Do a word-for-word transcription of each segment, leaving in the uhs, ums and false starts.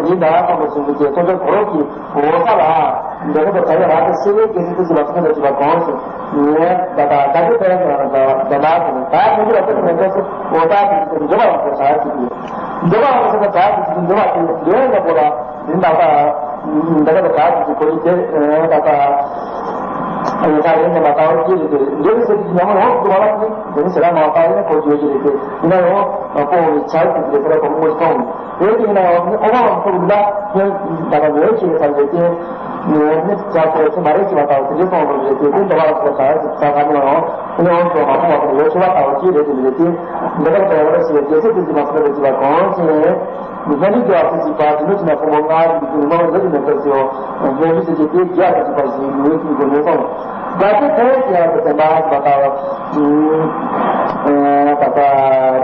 ཡིན་ད་ཁོང་གི་གཞུང་གི་ཏོ་ཏོ་གོ་རོ་གི་འོ་ས་ལ་འདི་ཚོ་ག་ཡ་ར་ཏེ་ཤེས་ཡོན་གྱི་ཏི་ཏི་ལ་ཏི་ཏི་ཅི་བ་གོང་སུ་ནི་ད་ད་ད་ཏི་ཏི་ཡ་ད་ད་ད་ད་ད་ཏི་ཏི་ལ་ཏི་ཏི་ཏི་སུ་འོ་ད་ཏི་ཏི་འདི་བ་ཏི་ས་ཏི་ཏི་འདི་བ་ཏི་ས་ཏི་ཏི་འདི་བ་ཏི་འདི་ཡ་ད་པོ་ལ། འདི་ད་ལྟ་འདི་ག་ད་ག་ཅིག་གོ་ཡི་དེ་ད་ལྟ་ཡོད་ས་རེད་ནས་མ་ལྟ་བར་སྐྱེས་རེད་དེ་འདི་རེད་ཟེར་གྱི་ཉམས་མྱོང་དུ་མ་ལ་ནི་འདི་ནི་ཞེ་དྲག་མ་ལྟ་ཡིན་ན་གོ་རྒྱུ་ཡོད་ཀྱི་རེད་དེ་ཡིན་ན་ཡང་སྤོ་བའི་ཆ་ཡི་དེ་ཚོ་ལ་གོམས་མོ་ཞིག་གཏོང་རེད་དེ་ཡིན་ན་ཡང་ནི་ཨོ་བ་ལ་ཐུག་ལ་ཉོན་ད་ལྟ་ཉོན་ཅིག་ཡོད་ས་རེད་དེ་ནི་ནི་ཇ་ཁོ་ཚོ་མ་རེད་ཅིག་མ་ལྟ་བར་དེ་འདྲའི་གཏོང་རོགས་རེད་དེ་དེ་འདི་བ་ལ་ཚོ་ད་ཡ་ཅིག་ད་ག་ནི་ཡང་ནི་ཨོ་ཚོ་མ་གཏོང་བ་དང་ཡོད་ཆོག་པ་ལྟ་བར་སྐྱེས་རེད་དེ་འདི་རེད་དེ་འདི་ག་ད་ཡ་ལ་ཞིག་རེད་དེ་ཚོ་དེ་ཅིག་མ་ཚོ་རེད་ཅིག་ལ་གོང་ཆེན། སྙན་རིགས་དགེ་བ་སུ་གཅིག་པ་དེ་ནུ་ཅི་ན་ཕུང་པོ་ལྔ་རིགས་ཀྱི་ཀུན་སློང་ལས་ཀྱི་མེ་ཏོག་ཚེའོ། སྙན་རིགས་སུ་གཅིག་པའི་དགེ་བ་སུ་གཅིག་པ་ཞིག་ཡུལ་གྱི་ཀུན་སློང་སོང་། དགའ་སྟེ་ཕན་ཡོན་ཅན་ལ་དུ་བསྟན་པ་ཞིག་པ་ལྟ་བ། ད་ལྟ་དེ་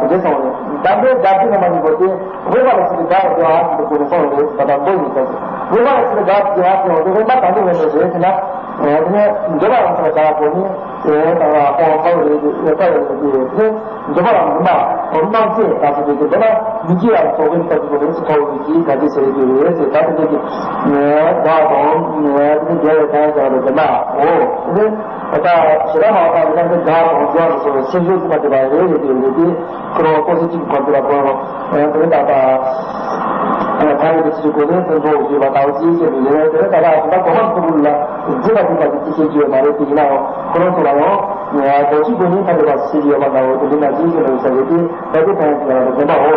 འདྲ་སོང་རེད། དམ་པའི་དགའ་སྟེ་རྣམ་པ་གཉིས་པོ་དེ་རོགས་པ་ལ་སུ་གཅིག་དགའ་བ་དགེ་བ་ཞིག་ཏུ་ཀུན་སློང་སོང་རེད་ད་ལྟ་མདོ་ཡིན་ས་རེད། རོགས་པ་ལ་སུ་གཅིག་དགའ་བ་དགེ་བ་ཞིག་ཡོང་དུས་རོགས་པ་གང་དུ་ཡོང་ནས་རེད་ཟེར་ན། དེ་ནས་འདོད་པ་རང་སོང་བ་དགའ་བ་གོ་ནི། དེ་ལྟ་བ་སྤོང་བ་ཚོགས་རེད་དེ་ལྟ་བ་རེད་དེ་དེ་འདོད་པ་རང་མི་མ་འོ་སྣང་ཚེ་ལྟ་བུ་དེ་དེ་ལྟ་ན་མི་སྐྱེ་ཡང་ཚོགས་ཀུན་ལྟ་བུ་དེ་ཚོ་ཁོ་བོ་ཡིད་ཀྱིས་དགའ་བདེ་ཟེར་གྱི་རེད་ཟེར་ད་དེ་འདྲ་གི་དགའ་དང་དེ་འདྲ་བའི་གང་ཟེར་བ་དེ་མ་འོ་དེ་ད་ཞེ་དྲག་མ་བཏང་ན་དེ་དགའ་དང་དགའ་རུ་སོང་བའི་སེམས་བྱུང་ཐུབ་པ་དེ་བ་རེད་རེད་དེ་རེད་དེ་ཁོ་རང་ལྟོ་ཚིག་གཅིག་གི་གོ་དེ་ལ་གོ་རོ་དེ་ནི་ད་ལྟ་ཕ་རོལ་ཏུ་ཕྱིན་གོ་ནས་ཕན་ཚུན་འོ་བརྗོད་པ་དང་ཅིའི་ཕྱིར་དུ་ཡོད་དེ་ནི་ད་ལྟ་ད་ལྟ་གོ་མ་ཐུབ་ལ་རྫུ་མ་ཐུབ་པ་དེ་ཅི་ཤེས་ཀྱི་ཡོད་མ་རེད་དེ་ཡིན་ན་ཡང་ཁོ་རང་ཚོ་ལ་ཡང་། རྡོ་རྗེ་གོ་ནི་ཐ་དད་པ་སྲིད་ཡོད་པ་འདྲ་བོ་དེ་འདི་ན་ཅིའི་ཕྱིར་མི་འོས་ཟེར་བའི་དེ་ད་དེ་ཕན་ཡོན་ཅན་ལ་བདེན་པའོ།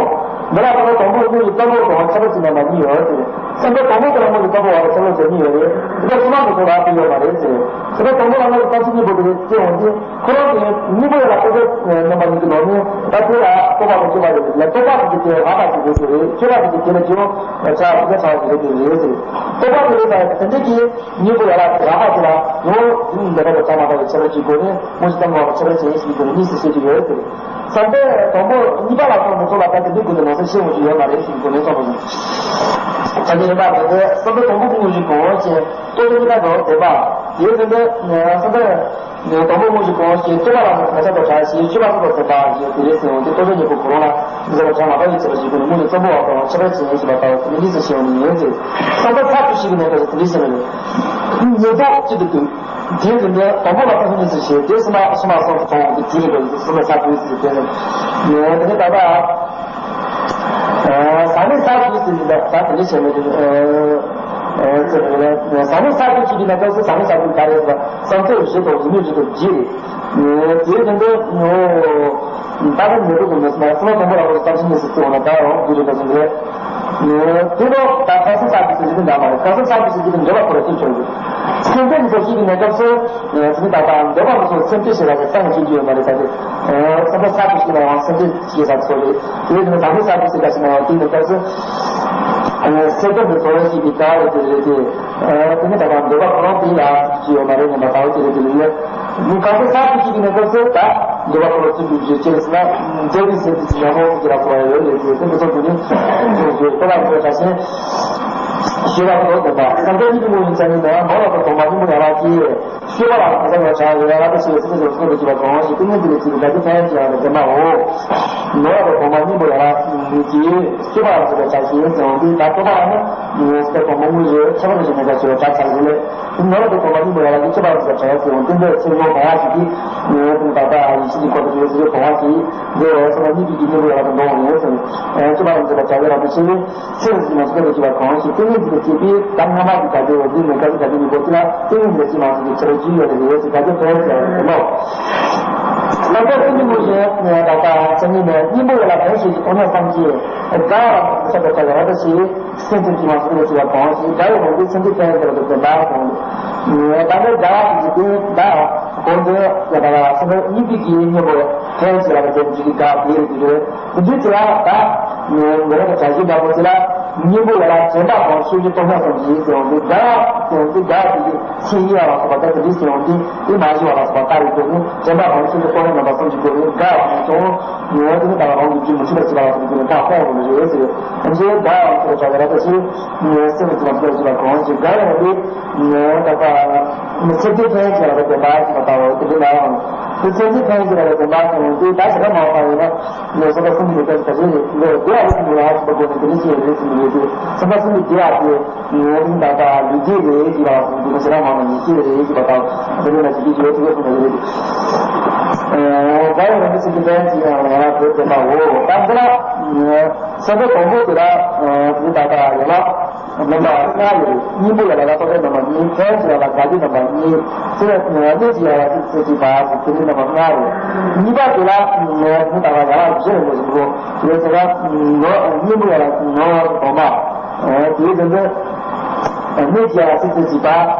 འདི་ལ་ད་ལྟ་དང་པོ་དངོས་ཀྱི་བསམ་པ་དང་ཁྱད་པར་ཅན་རྣམ་པ་གཉིས་ཡོད་ཟེར། བསམ་པ་དང་པོ་དེ་ལ་དངོས་ཀྱི་བསམ་པ་བ་ལ་ཁྱད་པར་ཅན་གཉིས་ཡོད་རེད། དེ་ཚོ་མ་མི་ཐོག་ལ་ཡོད་མ་རེད་ཟེར། དེ་ལ་དང་པོ་ལ་དངོས་ཀྱི་བསམ་པ་གཉིས་པོ་དེ་རེད་ཅེས་འོང་དུས་ཁོ་རང་གི་གཉིས་པོ་ཡོད་ལ་ཐ་དད་རྣམ་པ་གཉིས་ཀྱི་ནང་ནས་ད་དེ་ལ་རྟོག་པ་དང་སྤྱོད་པ་རེད་ལ་རྟོག་པ་དེ་གི་དེ་རགས་པ་ཞིག་རེད་ཟེར་རེད་སྤྱོད་པ་དེ་གི་དེ་ལ་ཅི་རུང་ཆ་དེ་ག་ཆ་བ་ཞིག་རེད་དེ་རེད་ཟེར། རྟོག་པ་དེ་རེད་ད་དེ་འདྲ་གི། གཉིས་པོ་ཡོད་ལ་རགས་པ་དེ་ལ་ཡང་འདི་འདྲ་བའི་ཚད་མ་ལྟ་བའི་ཆ་ལ་གཅིག་དགོས་ནས་དངོས་སུ་བསམ་བློ་བ་ཆ་ལ་ཅན་ཞིག་དགོས་ནས་གཉིས་སུ་ཤེས་ཀྱི་ཡོད་ཟེར། བསམ་པའི་དང་པོ་གཉིས་པ་ལ་སོང་མི་ཚོགས་ལ་ད་དེ་འདི་དགོས་ནས་ནང་སེམས་ཤེས་འོང་ཞིག་ཡོད་མ་རེད་ཞིག་དགོས་ནས་བསམ་པ་ཡིན། ད་ནི་ཡིན་པ་དེ་ཚོས་བསམ་པའི་དང་པོ་ཀུན་ངོ་ཞིག་གོང་འོག་ཅན་ལྟོ་ལ་གཉིས་པ་དང་བདེན་པ་ཡོད་དེ་འདི་བསམ་པའི། དང་པོ་དངོས་ཀྱི་གང་ཞིག་ལྟོ་བ་ལ་ནི་ཕ་ཆ་དང་བྲལ་ཞིང་སྤྱོད་པ་སོགས་དང་ཟླ་བ་ཞེས་དེ་ལས་ཟིན་འོང་དེ་ལྟོ་ཆ་གཉིས་པོ་གོ་རོ་ལ་འཛིན་པ་བྲལ་མ་ཐག་ཡིད་ཆེས་པ་ཞིག་ཀུན་ནས་དངོས་ནས་གཙང་པོ་བ་དང་ཆགས་པ་ཅན་ཞེས་པ་ལྟ་བུ་དེ་ལས་ཟིན་ཞེས་པ་ནི་ཡིན་ཏེ། བསམ་པ་ཚ་དྲོད་ཞིག་གི་ནས་ཀ་དེ་ལས་ཟིན་ལ་ཉེ་བ་གཅིག་ཏུ་འདུག་དེའི་རིང་དུ་དང་པོ་ལ་ལྟ་ཞིང་ཉེ་ཟིན་ཞེས་དེ་སུ་མ་སུ་མ་སོང་དུ་གཏོང་བ་དེ་རིགས་པ་ཡིན་ཏེ་སུ་མ་ཚ་དྲོད་ཟིན་དེ་ནི་དེ་ནི་ད་ལྟ། ཟག་མེད་ས་བཅུ་ཟེར་གྱི་འདུག་ད་དེ་འདྲ་བྱས་ནས་ཟག་མེད་ས་བཅུ་ཞིག་གི་ནང་སྐབས་སུ་ཟག་མེད་ས་བཅུ་ག་རེ་ཟེར་བསམ་ཚོར་བཞི་དང་རྒྱུ་མེད་བཞི་དང་བརྒྱད་རེད། དེའི་དོན་དུ་ད་ལྟ་ཉེ་པོ་དུ་མི་སྲིད་ན་སུ་མ་དང་པོ་ལ་ལོ་གསར་ཕྱིན་ཉེས་སུ་བརྩི་བ་ན་ད་རང་རྒྱུ་རེད་ད་ཟེར་གྱི་རེད། དེ་ལོ་ད་གང་ཟག་ས་བཅུ་ཟེར་གྱི་འདྲ་མ་རེད། གང་ཟག་ས་བཅུ་ཟེར་གྱི་འདྲ་བ་ཁོ་ར་ཚུན་ཆོད་རེད། སེམས་ཅན་གྱི་ཚོགས་ཞིག་གི་གནས་སྐབས་སུ། དེ་ནི་ད་ལྟ་འདོད་པ་མི་སོགས་སེམས་ཅན་ཞེས་པ་ལ་གསང་བའི་ཆོས་ཀྱི་ཡོད་མ་རེད་ཟེར་ཏེ། བསམ་པ་ས་བཅུ་ཞིག་ལ་ཡང་སེམས་ཅན་ཞེས་པ་ཚོ་རེད། དེ་ནི་བསམ་པ་ས་བཅུ་ཞིག་ག་ཞིག་ན་ཡང་དེ་ནི་སྐབས་སུ། སེམས་ཅན་དུ་ཚོར་བ་ཞིག་གི་ག་རེ་དེ་རེད་དེ། དེ་ནི་ད་ལྟ་འདོད་པ་ཁོ་རང་དེ་ཡང་ཅི་ཡོད་མ་རེད་ཉམས་པ་ལྟ་བུ་དེ་རེད་དེ་ལས་ཡོད། ནི་གང་དུ་ས་བཅུ་ཞིག་གི་གནས་སྐབས་སུ་ད་འདོད་པ་ཁོ་རང་ཚུལ་དུ་བརྗོད་ཅེས་ཟེར་ན། འདོད་པའི་སེམས་ཀྱི་ཉམས་མྱོང་ཞིག་ལ་གོ་བ་ཡོད་ལས་དེ་དེ་མི་ཚོགས་དུ་ནི་ཚུལ་བརྗོད་ཁོ་ལ་འདོད་པ་ཞེས་པ་ཁོ་རང་འདོད་པ་བསམ་པའི་གཉིས་ཀྱི་ངོ་བོ་ཡིན་ཙང་ནི་ནི་ནོར་ལ་དང་གོང་མ་གཉིས་པོ་ཡང་ར་སྐྱེས། སྤྱོད་པ་ལ་གང་ཟག་ཡང་བྱ་ཡོད་ལ་དེ་ཞེས་སུ་ཞེས་སུ་ཀྱི་བ་གང་ཞིག་ཏིང་ངེ་འཛིན་ལ་སྐྱེས་པའི་དགའ་སྐྱིད་ཕན་ཡོན་ཅན་ཡང་ལ་བདེན་པའོ། ནོར་བ་དང་གོང་མ་གཉིས་པོ་ཡང་ལ་ཀྱི་སྤྱོད་པ་ལ་འཛིན་པའི་བྱ་ཞིག་ཡིན་ཟེར་འོང་དུས་ད་སྤྱོད་པ་ལ་ནི་ངེས་སུ་གོང་མ་དངོས་ཡོད་ཁྱད་པར་ཞིག་མེད་པ་ཞེས་པའི་བྱ་ཚར་ཡིན་ལས། ནོར་བ་དང་གོང་མ་གཉིས་པོ་ཡང་ལ་ཀྱི་སྤྱོད་པ་ལ་འཛིན་པའི་བྱ་ཡོད་ཟེར་འོང་དུས་འདི་ཆེས་མྱོང་བ་ཞིག་གིས་ངེས་སུ་ད་ལྟ་ཡིད་ཆེས་ཀྱི་སྐོར་དུ་ཡོད་ཟེར་བའི་བ་ཞིག་འདི་འོ་སོ་ལ་གཉིས་ཀྱི་གཉིས་པོ་ཡང་ལ་དུ་འདོང་བ་ཡིན་ཟེར། སྤྱོད་པ་ལ་འཛིན་པའི་བྱ་ཡོད་རང་དུ་ཆེ་བས། སེམས་ཀྱི་ནང་སོ་སོ་ཞིག་ལ་གང་ཞིག་ཏིང་ངེ་འཛིན་གྱི་སྐྱེས་པས་ད་སྔ་མ་གི་དགའ་སྐྱིད་འོ་འདི་ནས་དགའ་སྐྱིད་དགའ་སྐྱིད་གཉིས་པོ་དེ་ལ་ཏིང་ངེ་འཛིན་གྱི་མང་ཚོགས་ཀྱི་ཆེ་བའི་རྒྱུ་ཡོད་ལ་ཡོད་ཟེར་དགའ་སྐྱིད་ཕན་ཡོན་ཅན་ཡང་ལ་དུ་མོ། ད་ལྟ་ཏིང་ངེ་འཛིན་ཞེས་ད་ལྟ་ཚེ་ཉིད་ནས་སྙིང་པོ་ཡོད་ལ་ཕན་ཞིག་གི་ཐོག་མ་བསམ་གྱིས་དགའ་བ་ས་དུ་ཁ་ལ་ར་ད་ཞིག་སེམས་ཅན་གྱི་མང་ཚོགས་ཀྱི་ཆེ་བ་གང་ཞིག་དགའ་བའི་ལོངས་སྤྱོད་སེམས་ཅན་ཕན་ཡོན་ཅན་ལ་དུ་ལྡན་པ་གང་ད་ལྟ་དགའ་བ་ཞིག་གི་ད་གོང་དུ་ཡ་ད་ལ་སེམས་སྙིང་པོ་གི་སྙིང་པོ་ཕན་ཞིག་ལ་ལྡན་ཞིག་གི་དགའ་བ་དེ་རེད་དེ་རེད། འདི་ཚོ་ལ་ད་ངེས་པར་དུ་བྱ་ཞིང་འདྲ་པོ་ཚོ་ལ་སྙིང་པོ་ཡོད་ལ་དྲན་པ་དང་ཤེས་བཞིན་རྟོག་མེད་གསུམ་གྱིས་ཟེར་འོང་དུས་དགའ་བ་ཟེར་འོང་དུས་དགའ་བ་དེ་ཚེ་ཡི་ཡ་བ་སོགས་པ་ད་དེ་འདྲའི་ཟེར་འོང་དུས་དེ་མ་ཞི་བ་ལ་སོགས་པ་ལྟ་བའི་སྒོ་ནས་དྲན་པ་དང་ཤེས་བཞིན་རྟོག་མེད་རྣམ་པ་གསུམ་གྱི་སྒོ་ནས་དགའ་བ་དང་ཀྱང་ངེས་པར་དུ་ད་རང་གི་རྒྱུ་མི་འཆུག་པ་ཞིག་ལ་སོགས་པའི་སྒོ་ནས་དགའ་སྤོང་དགོས་ནི་རེད་ཟེར། ཨ་ནི་དགའ་བ་ཚོ་ལ་བྱ་བ་ལ་ད་ཅི་སེམས་ཀྱི་ཚོགས་ལ་གང་ཞིག་དགའ་ཡོང་དུས་ད་ལྟ་ཚེ་འདིའི་ཕན་ཞིག་ལ་ད་དེ་མ་ཞིག་ལ་ལྟ་བ་དེ་འདྲ་ན་ཡང་། དེ་ཚེ་འདི་ཕན་ཞིག་ལ་དེ་འབའ་ཞིག་ཡོང་དུས་ད་ཞེ་དྲག་མང་བ་ཡོད་ན་ངས་བསམ་པ་གསུམ་གྱི་ལས་ཀ་ཞིག་ག་ཚོད་རེད་ལོ་བདེ་བ་ཡོད་ཀྱི་འདུག་ལ་ཞིག་པ་དགོས་ནས་དེ་འདྲ་ཞིག་རེད་ཟེར་གྱི་ཡོད་དུས་བསམ་པ་གསུམ་གྱི་བདེ་བ་དེ་ངས་ད་ལྟ་ལུས་རྒྱུ་རེད་ཀྱི་ལ་འདུག་ན་ཞེ་དྲག་མང་ན་ཉེས་ཅན་རེད་ཀྱི་བ་དང་དེ་འདྲ་ཞིག་གི་ཡོད་ཐུབ་ཡོད་ཐུབ་ན་ཡོད་རེད། ད་ཡང་རང་གི་ཚེ་འདི་ཕན་ཞིག་ཡང་ང་རང་བོད་བསྟན་པ་འོ་ད་འདི་ལ་བསམ་པ་དང་པོ་དེ་ལ་འདི་ད་ལྟ་ཡོད་ན། རྣམ་པ་ལྔ་ཡོད། སྙིང་པོ་ཡོད་ལ་ལ་སོགས་པའི་རྣམ་པ་གཉིས། ཕན་ཞིག་ལ་ལ་དགའ་སྡུག་རྣམ་པ་གཉིས། ཚེ་གནས་ཀྱི་ཡོད་ལ་ཚེ་ཚེ་གཅིག་པ་ཟེར་དེ་ནི་རྣམ་པ་ལྔ་ཡོད། གཉིས་པ་དེ་ལ་ངོ་བོ་དང་བ་ཡང་བཞི་རེ་མོ་ཞིག་འགྲོ། དེ་ཚེ་ལ་ངོ་སྙིང་པོ་ཡོད་ལ་ངོ་བོ་དང་མ། དེའི་དོན་དུ་གནས་ཀྱི་ཡོད་ལ་ཚེ་ཚེ་གཅིག་པ།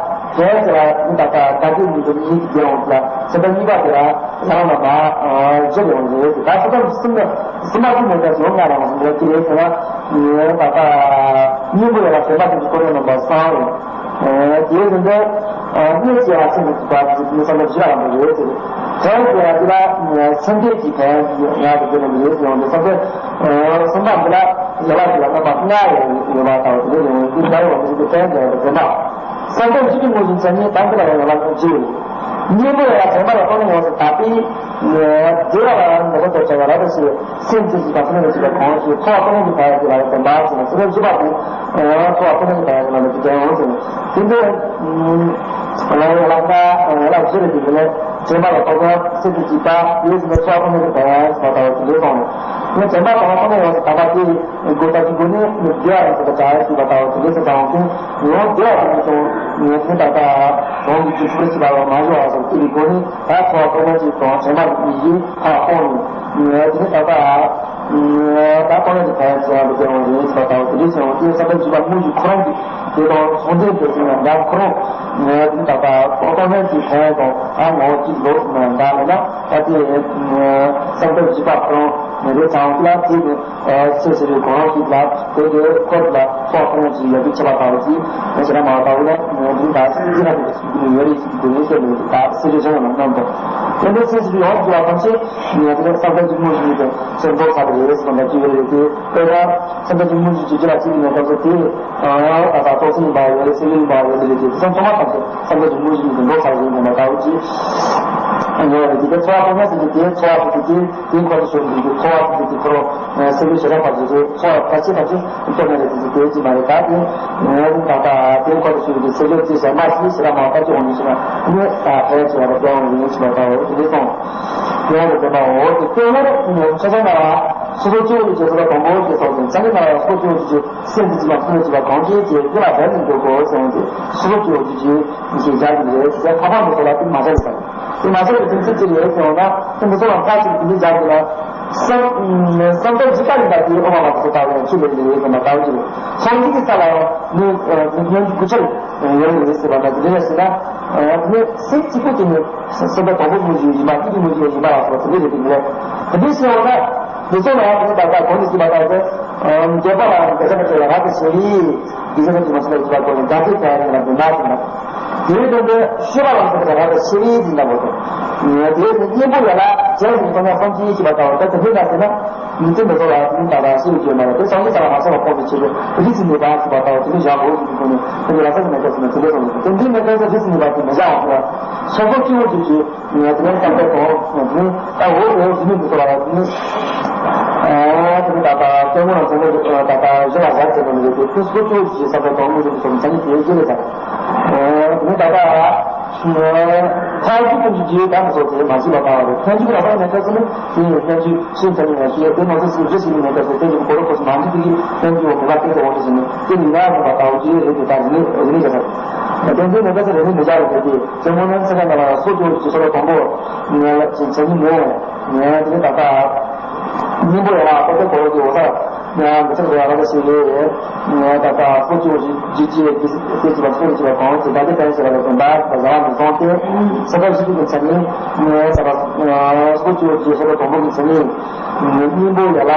ཕན་ཞིག་ལ་ནི་ད་ལྟ་དགའ་སྡུག་གཉིས་ཀྱི་རྒྱལ་འོང་ལ་ཚེ་འདི་གཉིས་པ་དེ་ལ་ཡང་རྣམ་པ་བཞི་རེ་འོང་རེད། ད་ཚེ་འདི་གསུམ་ནི་གསུམ་པ་གསུམ་ཡོད་ཀྱང་ཞེ་པོ་ལྔ་རེ་འོང་ཟེར་ལ་ཅི་རེད་ཟེར་ན། ད་ལྟ་སྙིང་པོ་ཡོད་ལ་དྲན་པ་ཅན་གྱི་ཁོ་རའི་རྣམ་པ་གསུམ་རེད། དེའི་དོན་དུ་གནས་ཀྱི་ཡོད་ལ་ཚེ་འདི་གཅིག་པ་ནི་བསམ་པ་བཞི་ལ་རང་དུ་རེད་ཟེར། ཕན་ཀྱི་ཡོད་ལ་འདི་ལ་ཚེ་འདི་གཅིག་ཕན་ཡོད་ལ་དེ་ནི་རེད་ཟེར་ཡོང་དུས་བསམ་པའི་གསུམ་པ་འདི་ལ་ཡོད་ལ་འདི་ལ་རྣམ་པ་ལྔ་ཡོད་ཡོད་པ་དང་དེ་ནི་འདི་ལྟར་བ་མི་འདི་ཕན་ཀྱི་ཡོད་ལ་དྲན་པ། བསམ་པ་བཞི་གི་དངོས་གཞི་མཚན་ཉིད་དང་འདི་ལ་ཡང་ཡོད་ལ་ཚེ་འདི་གཅིག་ཡོད། གཉིས་པོ་ཡོད་ལ་དྲན་པ་ལ་ལྟོས་ནས་ཡོངས་སུ་དག་པས། བདེ་བ་ལ་ཡང་ངོ་བོ་ལྟར་བྱ་བ་རབ་ཏུ་ཕྱེ་བའི་སེམས་ཅན་གཅིག་དང་ཐ་སྙད་གཅིག་པ་གང་ཞིག་འཚོ་བ་ཀུན་སློང་གི་བྱ་བ་ཞིག་ལ་ཡང་དེ་འབའ་ཞིག་ན་ཚེ་འདི་བཞི་པ་དེ་འཚོ་བ་ཀུན་སློང་གི་བྱ་བ་ཞིག་ལ་ནི་དེ་ཀྱང་ཡོངས་སུ་དེ་འདྲའི་ལ་ཡང་ལ་ལ་ལ་བཞི་རེ་དེ་ནི་དྲན་པ་ལ་ལྟོས་ན་སེམས་ཅན་གཅིག་པ་དེའི་ཚེ་འཚོ་བ་ཀུན་སློང་གི་བྱ་བ་ཞིག་ལ་ལྟ་བ་དེ་འདྲའི་སོང་ནས་ཚན་པ་དང་ཀུན་སློང་ཡོངས་སུ་དག་པ་དེ། སྒོ་ལྟ་གི་སྒོ་ནས་ནི་བདེ་བ་ཡིན་ཟེར་བ་བྱ་ཡིན་ཟེར་བ་དང་དེ་འདྲ་ཟེར་བའང་ཀུན་ཡང་བདེ་བ་དེ་ནི་ཀྱང་ངས་དེ་ད་ལྟ་རང་གི་རྒྱུ་ཕུགས་ལ་ཅི་ལ་ཡང་མ་བཞག་པ་སོགས་བསྟན་པའི་སྒོ་ནས་ད་འཚོ་བ་ཀུན་སློང་ཅིག་དང་བྱེ་མ་གི་ཡིད་ཀྱིས་ཧ་སྤོང་ནས་ངས་དེ་ནི་ད་ལྟ་ད་ཀུན་སློང་གི་ཕན་ཡོན་ཟེར་བ་འདི་ཀྱང་ཡིན་ཟེར་བ་དང་དེ་འདྲ་ཟེར་བའང་ཀུན་བསམ་པ་འཇུག་པ་དངོས་ཀྱི་ཁོ་རང་གི་དེ་དང་ཚོགས་འདུའི་དེ་ཟེར་ཡང་འདྲ་ཁོ་རང་ངས་དེ་ནི་ད་ལྟ་ཀུན་སློང་གི་ཕན་ཡོན་དང་ཨ་ངོ་བོ་གཅིག་ལོག་ཟེར་ན་འདྲ་མེད་ན་ད་དེ་བསམ་པ་འཇུག་པ་ཁོ་རང་ངས་དེ་ཚང་ལ་དེ་ནི། ཨ་སེམས་ཟེར་བའི་གོ་རིམ་ཞིག་ལ་བོད་ཀྱི་འཁོར་ལ་ཚོགས་ཁོ་རང་གི་ཡོད་པའི་ཆེ་བ་དང་གི་ཞེ་དྲག་མང་བ་དག་ལ་འདི་དང་ཅི་ལ་ཡོད་རེད་ཞིག་དེ་ནས་བཤད་ནས་ད་སེམས་ཅན་གཞན་ཡང་རྣམས་དང་དེ་འདྲའི་སེམས་ཟེར་བའི་ཡོངས་སུ་གྱུར་པ་ཐམས་ཅད་ངས་དེ་ལ་བསམ་པ་གཅིག་དངོས་གཞི་ཡོད་པའི་སེམས་རྟོགས་ཚར་བ་རེད་ཟེར་བ་འདྲ་ཅིག་ཡོད་རེད་དེ་དཔེར་ན་བསམ་པ་གཅིག་དངོས་གཞི་གཅིག་གཅིག་ལ་གཅིག་ཡིན་ན་སྐབས་སུ་དེ་ད་ལྟ་རྟོགས་ཟིན་ཡིན་པ་ཡོད་རེད་སེམས་ཡིན་པ་ཡོད་རེད་དེ་བསམ་ཚང་མ་ཐམས་ཅད་བསམ་པ་གཅིག་དངོས་གཞི་ཡིན་པའི་རྟོགས་ཚར་ཡིན་པ་ལྟ་བུ་ཅིག་ཡོད་རེད་དེ་ཚོར་བ་ཐོབ་ན་ཟེར་གྱི་དེ་ཚོར་བ་ཐོབ་ཀྱི་དེ། དེའི་འཁོར་དུ་ཞུགས་པའི་ཚོར་བ་ཐོབ་པའི་འཁོར་སེམས་ལུས་ཞེ་སྡང་ཕར་ཞུགས་ཚོར་བ་ཕར་ཕྱིན་ཐམས་ཅད་རྟོགས་ནས་རེད་དེ་དེའི་ཅི་མ་རེད་ད་དེ་ངས་ད་ལྟ་དེའི་འཁོར་དུ་ཞུགས་པའི་སེམས་ལུས་ཅི་ཞེ་མ་ཞི་ཞེ་སྡང་མ་ཕར་ཅི་འོང་མི་ཤེས་ན་ངས་ད་ཕལ་ཆེ་བ་ལ་དེ་འོང་མི་ཤེས་པ་ལྟ་བུ་དེ་འདྲ་སོང་། དེ་འོང་དུ་དེ་མ་འོ་དེ་དེ་ངས་ཆ་ཚང་ན་སོ་སོ་སྐྱེ་བོ་ཀྱི་རྗེས་སུ་དང་པོ་ཀྱི་སོགས་ཀྱི་ཚང་གི་ན་སོ་སོ་སྐྱེ་བོ་ཀྱི་སེམས་ཀྱི་ཅི་མ་ཐུག་ནས་ཅི་པ་གང་སྐྱེ་སྐྱེ་དེ་ལ་བྲལ་ནས་འགྲོ་དགོས་ཟེར་འོང་དེ་སོ་སོ་སྐྱེ་བོ་ཀྱི་རྗེས་ཀྱི་སྦྱར་གྱི་རེད་ཟེར་ཐ་མ་མི་ཐོག་ལ་དེ་མ་བྲལ་བ། དེ་མ་ཟད་པའི་རྒྱུ་མཚན་ཅི་རེད་ཟེར་བ་ན་དེ་མི་ཚོགས་ལ་མཐའ་གཅིག་ཏུ་འདི་སྦྱར་དགོས་ན་བསམ་བསམ་གཏན་ཇི་ལྟར་ཡིན་པ་དེའི་དབང་བ་མ་ཐོབ་པ་ཡང་ཁྱེད་ལས་ལས་ཡོད་པ་ལྟ་བུ་ཅི་རེད། ཚོགས་འདི་གི་ས་ལ་ཡང་ནི་སྙན་རྒྱུ་དགུ་ཆར་ཡོད་རེད་ཟེར་བ་ན་དེ་འདྲ་ཟེར་ན་ནི་སེམས་གཅིག་པུ་དེ་ནི་སེམས་པ་དང་པོ་མུ་བཞི་ཡིན་པ་ཀི་ཀི་མུ་བཞི་ཡིན་པ་ལ་སོགས་དེ་འདྲ་རེད་དེ་ངས་དེ་འདྲ་ཟེར་བ་ན་མི་ཚོགས་ལ་ཡང་དེ་ནི་ད་ལྟ་གོང་དུ་ཟིན་པ་ལྟར་དུ་འགྱོད་པ་ལ་ཡང་འགྱོད་བྱ་མ་བྱེད་ལ་རབ་ཏུ་ཞི་བའི། དེ་ཚོ་ཚོ་མ་སོང་ལ་ཡིད་པ་ཀོ་ནས་དགའ་སྐྱིད་ཀྱང་ཡིན་ལ་འདུན་མ་ཟིན་པ། དེའི་དོན་དུ་ཤེས་པ་ལ་སོགས་པ་རབ་ཏུ་ཤེས་པའི་འཛིན་པ་པོ་དང་། དེའི་དོན་གཉེན་པོ་ཡོད་ལ་བྱས་ཟིན་མཐོང་ཡང་བསམ་གྱིས་ཤེས་པ་ལྟ་བུ་ད་དེ་འདྲའི་ལ་ཟེར་ན། མི་ཚེ་འདི་ཚོ་ལ་དེ་ད་ལྟ་ཤེས་ཀྱི་ཡོད་མ་རེད་དེ་སངས་རྒྱས་ས་ལ་མ་སོང་བ་ཕོག་པའི་ཕྱིར་རིགས་ཀྱི་ནུས་པ་ཞེས་པ་ལྟ་བུ་དེ་ནི་ཡང་འོག་གི་སྒོ་ནས་དེ་ནི་ལ་ས་ཀྱི་མེ་ཏོག་ཟེར་ན་དེ་འདྲ་སོང་ནས་དེ་འདྲའི་མེ་ཏོག་ཟེར་རིགས་ཀྱི་ནུས་པ་དེ་མི་བྱ་བ་ཞེས་པ་སོ་སོ་སྐྱེ་བོ་ཅིག་གིས། ངས་དེ་ནས་བསམ་པའི་དོན་ངས་དེ་ནས་ད་འོ་འོ་ཟིན་མི་འདི་ཚོ་ལ་དེ་ནས་ཨ་དེ་ནས་ད་ལྟ་སྐྱེ་བོ་རང་བྱུང་བའི་ད་ལྟ་གཞི་ལ་བཞག་ཟེར་བ་མི་རེད་དེ་ཁོ་སོ་སོ་ཅིག་བསམ་པའི་དོན་དངོས་སུ་འདི་ཚོ་མཚན་ཉིད་དེའི་རྗེས་ལས་ད་དེ་ནས་ད་ལྟ་ཐལ་འགྱུར་ཀུན་གྱི་རྗེས་ད་མི་ཚོ་དེ་མ་ཟིན་པ་ལྟ་བ་རེད། ཐལ་འགྱུར་ལ་ཕར་ནས་ཁ་སོ་ནི་དེ་ཡི་ཐལ་འགྱུར་ཤིན་ཏུ་ནས་ཡང་ཤེས་དེ་མ་ཚོ་སུ་རེ་ཞིག་ནས་ཁ་སོ་དེ་ཡི་གོ་རོ་ཁོ་སོ་མ་འདི་དེ་ཡི་ཐལ་འགྱུར་འོ་མི་ལ་དེ་དེ་འོ་དེ་ཟིན་ནི་དེ་ནི་ཡང་མི་ལ་ད་འོ་རྗེས་རེད་དེ་ད་རིག་གནས་རིག་གནས་ཀྱི་ས་དེ་འདི་ནས་ཁ་སོ་རེ་ནི་མི་བྱ་རེད་དེ། ཇོ་མོ་ནི་ཚེ་ག་ནང་ལ་སོ་སྐྱེ་བོ་ཅིག་སོ་ལ་དང་པོ་ངས་ལ་ཅིག་བྱ་ཉིན་མོ་ངས་དེ་ནི་ད་ལྟ་སྙིང་པོ་ཡོད་ལ་ཁོ་ཚོ་གོ་རོ་གི་འོ་ས་ངས་མི་ཚེ་ག་ར་ལ་ཞིག་ཡོད་ངས་ད་ལྟ་སོ་སྐྱེ་བོ་ཅིག་ཅིག་ཅིག་ཅིག་ཅིག་ལ་སོ་ཅིག་ལ་གང་ཅིག་ད་ལྟ་གང་ཞིག་ལ་དོན་དག་ད་བཟའ་བ་མི་སོང་སྟེ་ས་ཁ་ཞིག་གི་བྱ་ཉིན་ངས་ད་ལྟ་སོ་སྐྱེ་བོ་ཅིག་སོ་ལ་དང་པོ་གི་བྱ་ཉིན། སྙིང་པོ་ཡ་ལ།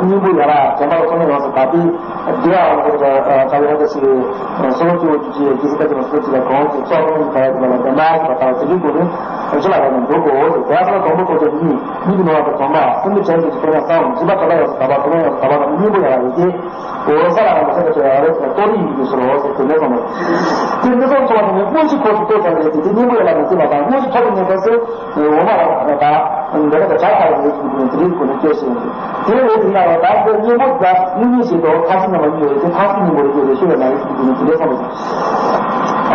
སྙིང་པོ་ཡ་ལ་དྲན་པ་ལ་ཐོག་མ་ཡོངས་སུ་དག་པས། བདེ་བ་ལ་ཐོག་ཏུ་དགའ་བའི་རབ་ཏུ་ཞི་བའི་སོ་སོ་སྐྱེ་བོ་ཀྱི་རྒྱུ་ཚེ་ལྟ་ཅི་མ་སོ་སོ་ཅི་ལ་གང་ཞིག་ཚོགས་ཐོག་མའི་དགའ་བའི་དགའ་ལ་དེ་མ་ཞིག་པ་དང་དེ་འདྲའི་སྒོ་ནས་རང་ཅི་ལ་རག་ནས་འགྲོ་དགོས་ཟེར། དེ་ཡང་ས་ལ་དང་པོ་ཐོག་ཏུ་གཉིས་མིག་གི་ནང་བ་དང་དོན་མ་སེམས་ཀྱི་དྲན་ཚུལ་གྱི་ཐོག་ཡང་གསང་བ་འཇིགས་པ་དྲན་པ་ཡོངས་སུ་དག་པ་ཐོག་མ་ཡོངས་སུ་དག་པ་དང་ སྙིང་པོ་ཡོད་པ་རེད་དེ། འོ་ས་ལ་མ་ཟད་པ་བྱས་པ་རེད་ཟེར་ན་གཏོར་ཡིག་ཡིན་གྱི་སོ་ཟེར་དེ་འདྲ་གསུངས་པ་རེད། དེ་འདི་ཚོ་ཚོ་བ་དེ་ནི་དངོས་གཞི་ཁོ་ཚོ་གཏོར་ཚར་རེད་དེ། དེ་སྙིང་པོ་ཡོད་པ་མི་བརྩི་བ་དང་དངོས་གཞི་ཐོབ་པའི་གནས་སྐབས་སུ་འོ་མ་ལ་ད་འདི་ལ་ད་བྱ་ཁ་ཡོད་ཀྱི་དེ་འདྲའི་སྒོ་ནས་སྐྱོ་ཞེས་ཡོང་གི། དེ་རེད་དེ་ཡང་ད་འདི་སྙིང་པོ་ད་དངོས་གཞི་ཞིག་ཏུ་ཁ་ཅིག་ཉམས་པ་གཉིས་ཡོད་དེ། ཁ་ཅིག་སྙིང་པོ་རེད་ཀྱི་རེད་ཤོད་ཡོད་མ་རེད་ཀྱི་དེ་ནི་དེ་འདྲའི་གསུངས་པ་